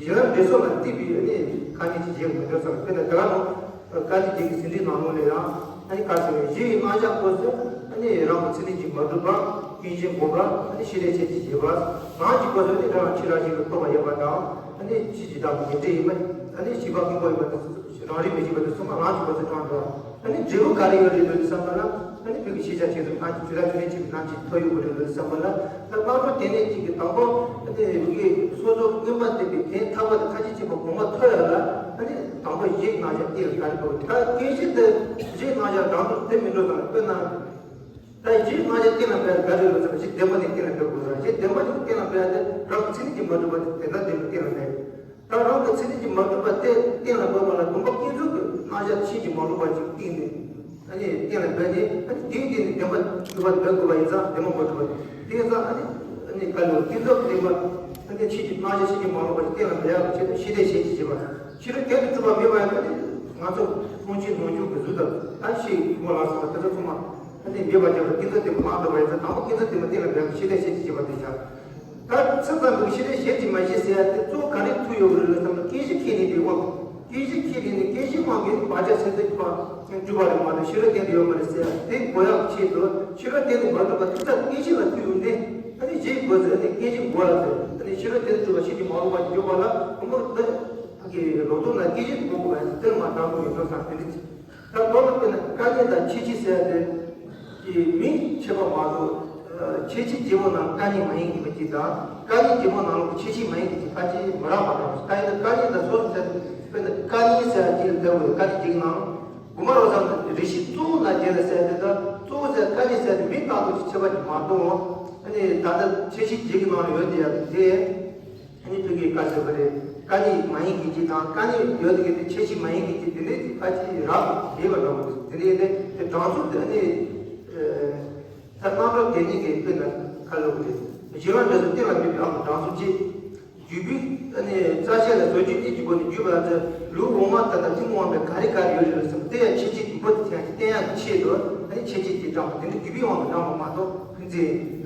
གཞན་ལ་འདྲེ་སོགས་ལ་བརྩིས་པའི་ནི་དཀའ་ངལ་གྱི་རྗེས་མི་འདོད་ཙམ་དཔེར་ན་དེ་ག་ནང་། བཀའ་དྲིན་ཅན་གྱི་ཟིན་བྲིས་ནང་ལོགས་ལ་ཡང་ཨ་ནི་བཀའ་ཟེར་བའི་གཞི་ཡི་རྣམ་གཞག་སྐོར་སུ་ཨ་ནི་རང་གི་ཚེ་ནི་གྱིས་མ་གྲུབ་པ། རྟེན་ཅན་འགོག་པ། ཨ་ནི་ཤེས་འདོད་གཞན་གྱིས་བྱས་པ། རང་གི་སྐོར་སུ་ནི་རང་ཕྱི་རང་བཞིན་གྱི་རྟོགས་པ་ཡོད་པ་དང་ཨ་ནི་ཕྱི་ཇི་ལྟ་བུ་ཉན་ཐོས་ཡིན་པ། ཨ་ནི་བཞི་པ་ཀུན་པོ་ཡིན་པ་དང་རང་རིག་མི་ཤེས་པ་དང་གསུམ་པ་རང་གི་སྐོར་སུ་དྲངས་འགྲོ། ཨ་ནི་འབྲས་བུ་ག་རེ་ཡོད་རེད་འདུག་བསམ་པ་ལ་ཨ་ནི་བོད་ཀྱི་ཤེས་བྱ་ཆེ་ཚུལ་ནང་གི་ཇི་ལྟར་ཇི་སྙེད་ཆེ་བའི་རྣམ་གཅིག་ཐོབ་ཡོད་པ་རེད་འདུག་བསམ་པ་ལ། ད་རྣམ་གྲངས་དེ་ནས་གཅིག་གི་དང་པོ་དེ་ཡི་སོ་སོ་མངོན་པར་བསྟན་པའི་དོན་ཐར་པ་དང་ཐམས་ཅད་མཁྱེན་པ་གོང་མ་ཐོབ་ཡག་ལ་ཨ་ནི་དང་པོ་གཞིའི་རྣམ་གཞག་གཏན་ལ་འབེབས་དགོས། ད་སྐད་ཆ་དེ་གཞིའི་རྣམ་གཞག་དྲང་དུ་དེ་མི་འགྲོ་དང་། དཔེར་ན་ད་གཞིའི་རྣམ་གཞག་གཏན་ལ་འབེབས་ག་རེ་ཡོད་ཟེར་ན་གཞི་བདེན་པ་ནི་གཏན་ལ་འབེབས་དགོས་རེད། གཞི་བདེན་པ་ནི་གཏན་ལ་འབེབས་ཏེ་རང་གི་ཚེ་ནི་གྱིས་མ་གྲུབ་པ་དེ་དེ་ལྟར་བདེན་པ་གཏན་ལ་འབེབས། ད་རང་གི་ཚེ་ནི་གྱིས་མ་གྲུབ་པ་དེ་གཏན་ལ་འབེབས་པ་ལ་སྡོམ་པ་ཀུན་རྫོབ་ཀྱི་རྣམ་གཞག་ཕྱིན་ཅི་མ་ལོག་པ་ཅིག་བསྟན་ནས་ཨ་ནི་གཏན་ལ་འབེབས་ནས་ཨ་ནི་དེའི་སྟེང་ནས་བདེན་པ་གྲུབ་པ་འབེབས་དགོས་པ་ཡིན་ཙང་བདེན་པ་མ་གྲུབ་པ་དེ་ཡིན་ཙང་ཨ་ནི་ཨ་ནི་བཀའ་སློབ་ཀུན་རྫོབ་བདེན་པ་ཨ་ནི་ཕྱིན་ཅི་རྣམ་གཞག་ཕྱིན་ཅི་མ་ལོག་པ་ཅིག་གཏན་ལ་འབེབས་ཡག་གི་ཆེད་དུ་ཤེས་འདོད་གཞན་གྱིས་བྱས་པ། ཤེས་རབ་དོན་དུ་གྲུབ་པ་མེད་པ་ཡིན་ན་ནི་ང་ཚོ་ལྷུང་བྱེད་སྣང་ཆུང་གི་གཟུགས་དང་ད་ཤེས་ངོ་ལ་སོགས་པ་དེ་ཚོ་ཚང་མ་ཨ་ནི་མེད་པ་བྱས་པ་ཀུན་རྫོབ་བདེན་པ་མ་གྲུབ་པ་ཡིན་ཙང་དང་པོ་ཀུན་རྫོབ་བདེན་པ་གཏན་ལ་འབེབས་ཡག་གི་ཤེས་འདོད་གཞན་གྱིས་བྱས་པ་དེ་བཞག་ད་ཚིག་ཙམ་པའི་ཤེས་རབ་གཞན་གྱིས་མ་བྱས་ཟེར་ཡ་དེ་གཙོ་བོ་ག་རེ་ཐུག་ཡོད་རེད་ལབ་ཙམ་ན་སྐད་ཆ་ཁས་ལེན་པའི་དབང་། སྐད་ཆ་ཁས་ལེན་ནས་སྐད་ཆའི་དབང་གིས་བག་ཆགས་ཆེན་པོ་གྲུབ་པ་རེད་མ་གཏོགས་ཤེས་རབ་དོན་དུ་ཡོད་མ་རེད་ཟེར་ཡ་དེ་འགོག་ཡག་ཆེད་དུ་ཤེས་རབ་དོན་དུ་མ་གྲུབ་པ་ཐུག་ས་སྐད་ཆ་ལ་ཐུག་ཡོང་དུས་ཨ་ནི་གཞི་དགོས་ཟེར་ནས་སྐད་ཆ་འགོག་ཡག་ཟེར། ཨ་ནི་ཤེས་རབ་དོན་དུ་གྲུབ་པ་ཕྱིན་ཅི་མ་ལོག་པ་ཡོད་པ་ལ་དང་པོ་དེ་ཕ་གི་ལོ་ཐོག་ན་སྐད་ཆ་འགོག་དགོས་པ་ཡིན་ཙང་དེ་མ་དྲང་པོ་ཡིན་འགྲོ་བསམ་དེ་འདྲ་ཅིག་ད་མདོར་ན་དཔེར་ན་བཀའ་ཉན་དང་ཁྱད་ཆོས་ཟེར་ཡ་དེ་གི་མིང་ཕྱེ་བ་མ་གཏོགས། ཁྱད་ཆོས་རྒྱལ་པོ་ནང་བཀའ་ཉན་མ་ཡིན་གྱི་མི་གཅིག་དང་བཀའ་ཉན་རྒྱལ་པོ་ནང་ལོགས་ཁྱད་ཆོས་མ་ཡིན་གྱི་གཅིག་ཕལ་ཆེར་མི་རག་པ་འདྲ་བོ་ཞིག་ད་ཡིན་ན་བཀའ་ཉན་དང་སོ་སོ་ཟེར་དེ་དཔེར་ན་བཀའ་ཉན་ཟེར་ཡ་གཅིག་ལ་བསྡད་དགོས་རེད། བཀའ་ཉན་གཅིག་ནང་དགོངས་པ་རབ་གསལ་ནང་རེ་ཞིག་གཙོ་བོ་ནང་རྒྱལ་ལ་ཟེར་ཡ་དེ་དང་གཙོ་བོ་ཟེར་བཀའ་ཉན་ཟེར་ཡ་དེ་མིང་བཏགས་དགོས་ཀྱི་ཁྱད་པར་གཅིག་མ་གཏོགས་ཨ་ནི་ད་ལྟ་ཁྱད་ཆོས་རྒྱལ་གྱི་ནང་ལ་ཡོད་དེ་ཡ་དེ། ཨ་ནི་ཕ་གིའི་བཀའ་ཟེར་བ་རེད། བཀའ་ཉན་མ་ཡིན་གྱི་གཅིག་དང་བཀའ་ཉན་ཡོད་དེ་གི་དེ་ཁྱད་ཆོས་མ་ཡིན་གྱི་གཅིག་དེ་འདྲའི་ཕལ་ཆེར་རག་མེད་པ་འདྲ་བོ་རེད། དེ་འདྲའི་དེ་དེ་དྲང་ཚུལ་དེ་ཨ་ནི་ད་རྣམ་གྲངས་དེ་གཉིས་ཀྱི་དཔེར་ན་ཁ་ལོ་གི་རེད། གཞན་ལ་འདྲ་ས་གཏན་ལ་འབེབས་པའི་ཨ་མ་དྲང་ཚུལ་གཅིག་བརྒྱུད་པའི་ཨ་ནི་རྩ་ཤེ་ལ་བཟོ་བཅོས་གཉིས་ཀྱི་སྒོ་ནས་བརྒྱུད་པ་ལ་ལུགས་འོག་མ་ལྟར་དང་ཐུན་མོང་བ་ག་རེ་ག་རེ་ཡོད་རེད་ལ་ཟེར་བ་དེ་ཡང་ཁྱད་ཆོས་བརྒྱུད་པ་དེ་ཚན་གྱི་བསྟན་ཡག་གི་ཆེད་དུ་ཨ་ནི་ཁྱད་ཆོས་དེ་དྲངས་པ་དེ་ནི་བརྒྱུད་པའི་དབང་དུ་བཏང་བ་མ་གཏོགས་ཕན་ཚུན།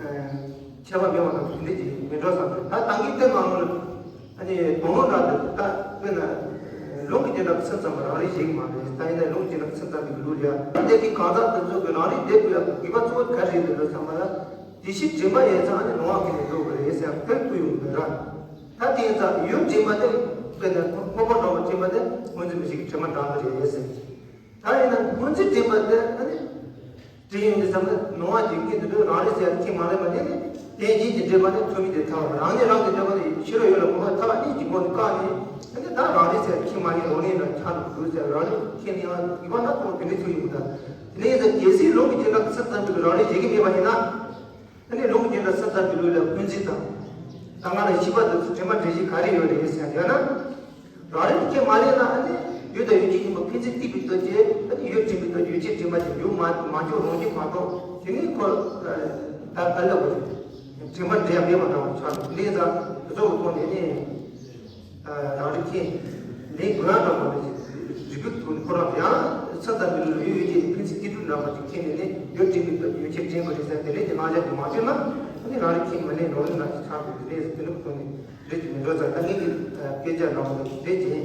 ཁྱད་པར་མེད་པ་དང་དེ་འདྲ་ཅིག་མི་འགྲོ་བསམ་སྟེ། ད་ད་གིན་དེ་ནང་ལོགས་ལ་ཨ་ནི་དོན་ལུང་འདྲ་དེ་ད་དཔེར་ན་ལུང་གི་རྒྱན་འདྲ་སེམས་ཙམ་པ་རང་རིག་ཞིག་མ་རེད། ད་ཡིན་ན་ལུང་གི་རྒྱན་འདྲ་སེམས་ཙམ་པའི་ལུགས་ལ་ཡ་དེ་གི་གང་ཟག་དེ་ཚོ་གི་རང་རིག་དེ་དགོས་ཡ་དགོས་པ་གཙོ་བོ་ག་རེ་རེད་ལབ་ཙམ་པ་ལ་དེ་བཞིན་དྲན་པ་ཡིན་ཙང་ཨ་ནི་ལོང་བ་གི་ནས་འགྲོ་དགོས་རེད་ཟེར་ཡ་དེ་ཐུག་ཡོང་གི་ར། ད་དེ་ཡིན་ཙང་ཡུལ་དྲན་པ་དེ་དཔེར་ན་ཁོ་ཁོ་པ་འགྲོ་བ་དྲན་པ་དེ་སྔོན་འཛིན་མི་ཞིག་གི་དྲན་པ་འདྲ་གི་རེད་ཟེར། ད་ཡིན་ན་སྔོན་འཛིན་དྲན་པ་དེ་ཨ་ནི། དེ་ཡིན་དུས་ཙམ་ན་ནོར་བ་གྱི་སྐད་དུ་རང་རིག་ཟེར་ཡ་ཁྱེད་མ་ལེན་པ་ནི་ནི་རྟེན་ཅན་གྱི་འདྲེས་པ་ནི་ཐོགས་མེད་དེ་ཐལ་བ་རང་ཉིད་རང་གི་འདྲེས་པ་ནི་ཕྱི་རོལ་ཡུལ་ལ་གོམས་པ་ཐལ་བ་གཉིས་ཀྱི་སྒོ་ནས་བཀག་ནས་ཨ་ནི་ད་རང་རིག་ཟེར་ཡ་ཁྱེད་མ་ལེན་རང་ལེན་ལ་ཆགས་འདུག་ཟེར་རང་རིག་ཁྱེད་ནི་ཡང་ཡིན་པ་ན་ཐོག་དེ་འདྲའི་ཚུལ་ཡིན་པ་དང་དེ་ནས་ཡིན་ཙང་གལ་སྲིད་ལུང་གི་རྒྱན་འདྲ་སེམས་ཙམ་དུ་རང་རིག་བྱེད་ཀྱི་མེད་པ་ཡིན་ན། ཨ་ནི་ལུང་གི་རྒྱན་འདྲ་སེམས་ཙམ་གྱི་ལུགས་ལ་སྔོན་འཛིན་དང་། ད་ང་ལ་བྱིས་པ་དེ་ཚོ་དྲན་པ་འདྲེན་གཞི་ག་རེ་ཡོད་རེད་ཟེར་ཡང་ན། རང་རིག་ཁས་མ་ལེན་ན་ཨ་ནི་ཡུལ་དང་ཡུལ་ཅན་ཡིན་པ་ཕན་ཚུན་གཏིགས་པའི་སྟོབས་ཀྱིས་ཨ་ནི་ཡུལ་དྲན་པའི་སྟོབས་ཀྱིས་ཡུལ་ཅན་དྲན་པ་དེ་ཡོང་མ་མ་འཇོག་རང་བཞིན་མ་གཏོགས་དེ་ནི་ཁོ་ད་ག་ལ་བ་རེད། དྲན་པ་འདྲེན་ཡ་མེད་པ་འདྲ་བ་ཆགས་འདུག་ལས་ཙང་དེ་ཚོ་གི་ཐོག་ནས་ནི། རང་རིག་མཁྱེན། ལན་གུ་ཡངས་འདྲ་བ་ནི་རིག་པའི་ཐོག་ནས་ཁོ་རང་ཡང་ས་དང་མི་ལུས་ཡུལ་ཡུལ་ཅན་ཕན་ཚུན་སྐྱེ་སྒྲིབ་འདྲ་བ་ཅིག་མཁྱེན་ནས་ནི་ཡུལ་དྲན་པའི་སྟོབས་ཀྱིས་ཡུལ་ཅན་དྲན་པ་རེད་ཟེར་དེ་ལས་ཀྱི་རྣམ་གཞག་དེ་མ་བརྗོད་ན་ཨ་ནི་རང་རིག་མཁྱེན་མ་ལེན་རང་རིག་རྣམ་གཞག་ཆགས་འགྲོ་གི་རེད་ཟེར་དེ་ནི་ཁོ་ནི་རེད་ཀྱི་མི་འགྲོ་ཙང་ད་ངེད་ཀྱི་སྐད་ཆ་འདྲ་བ་ནི་རེད་ཀྱི།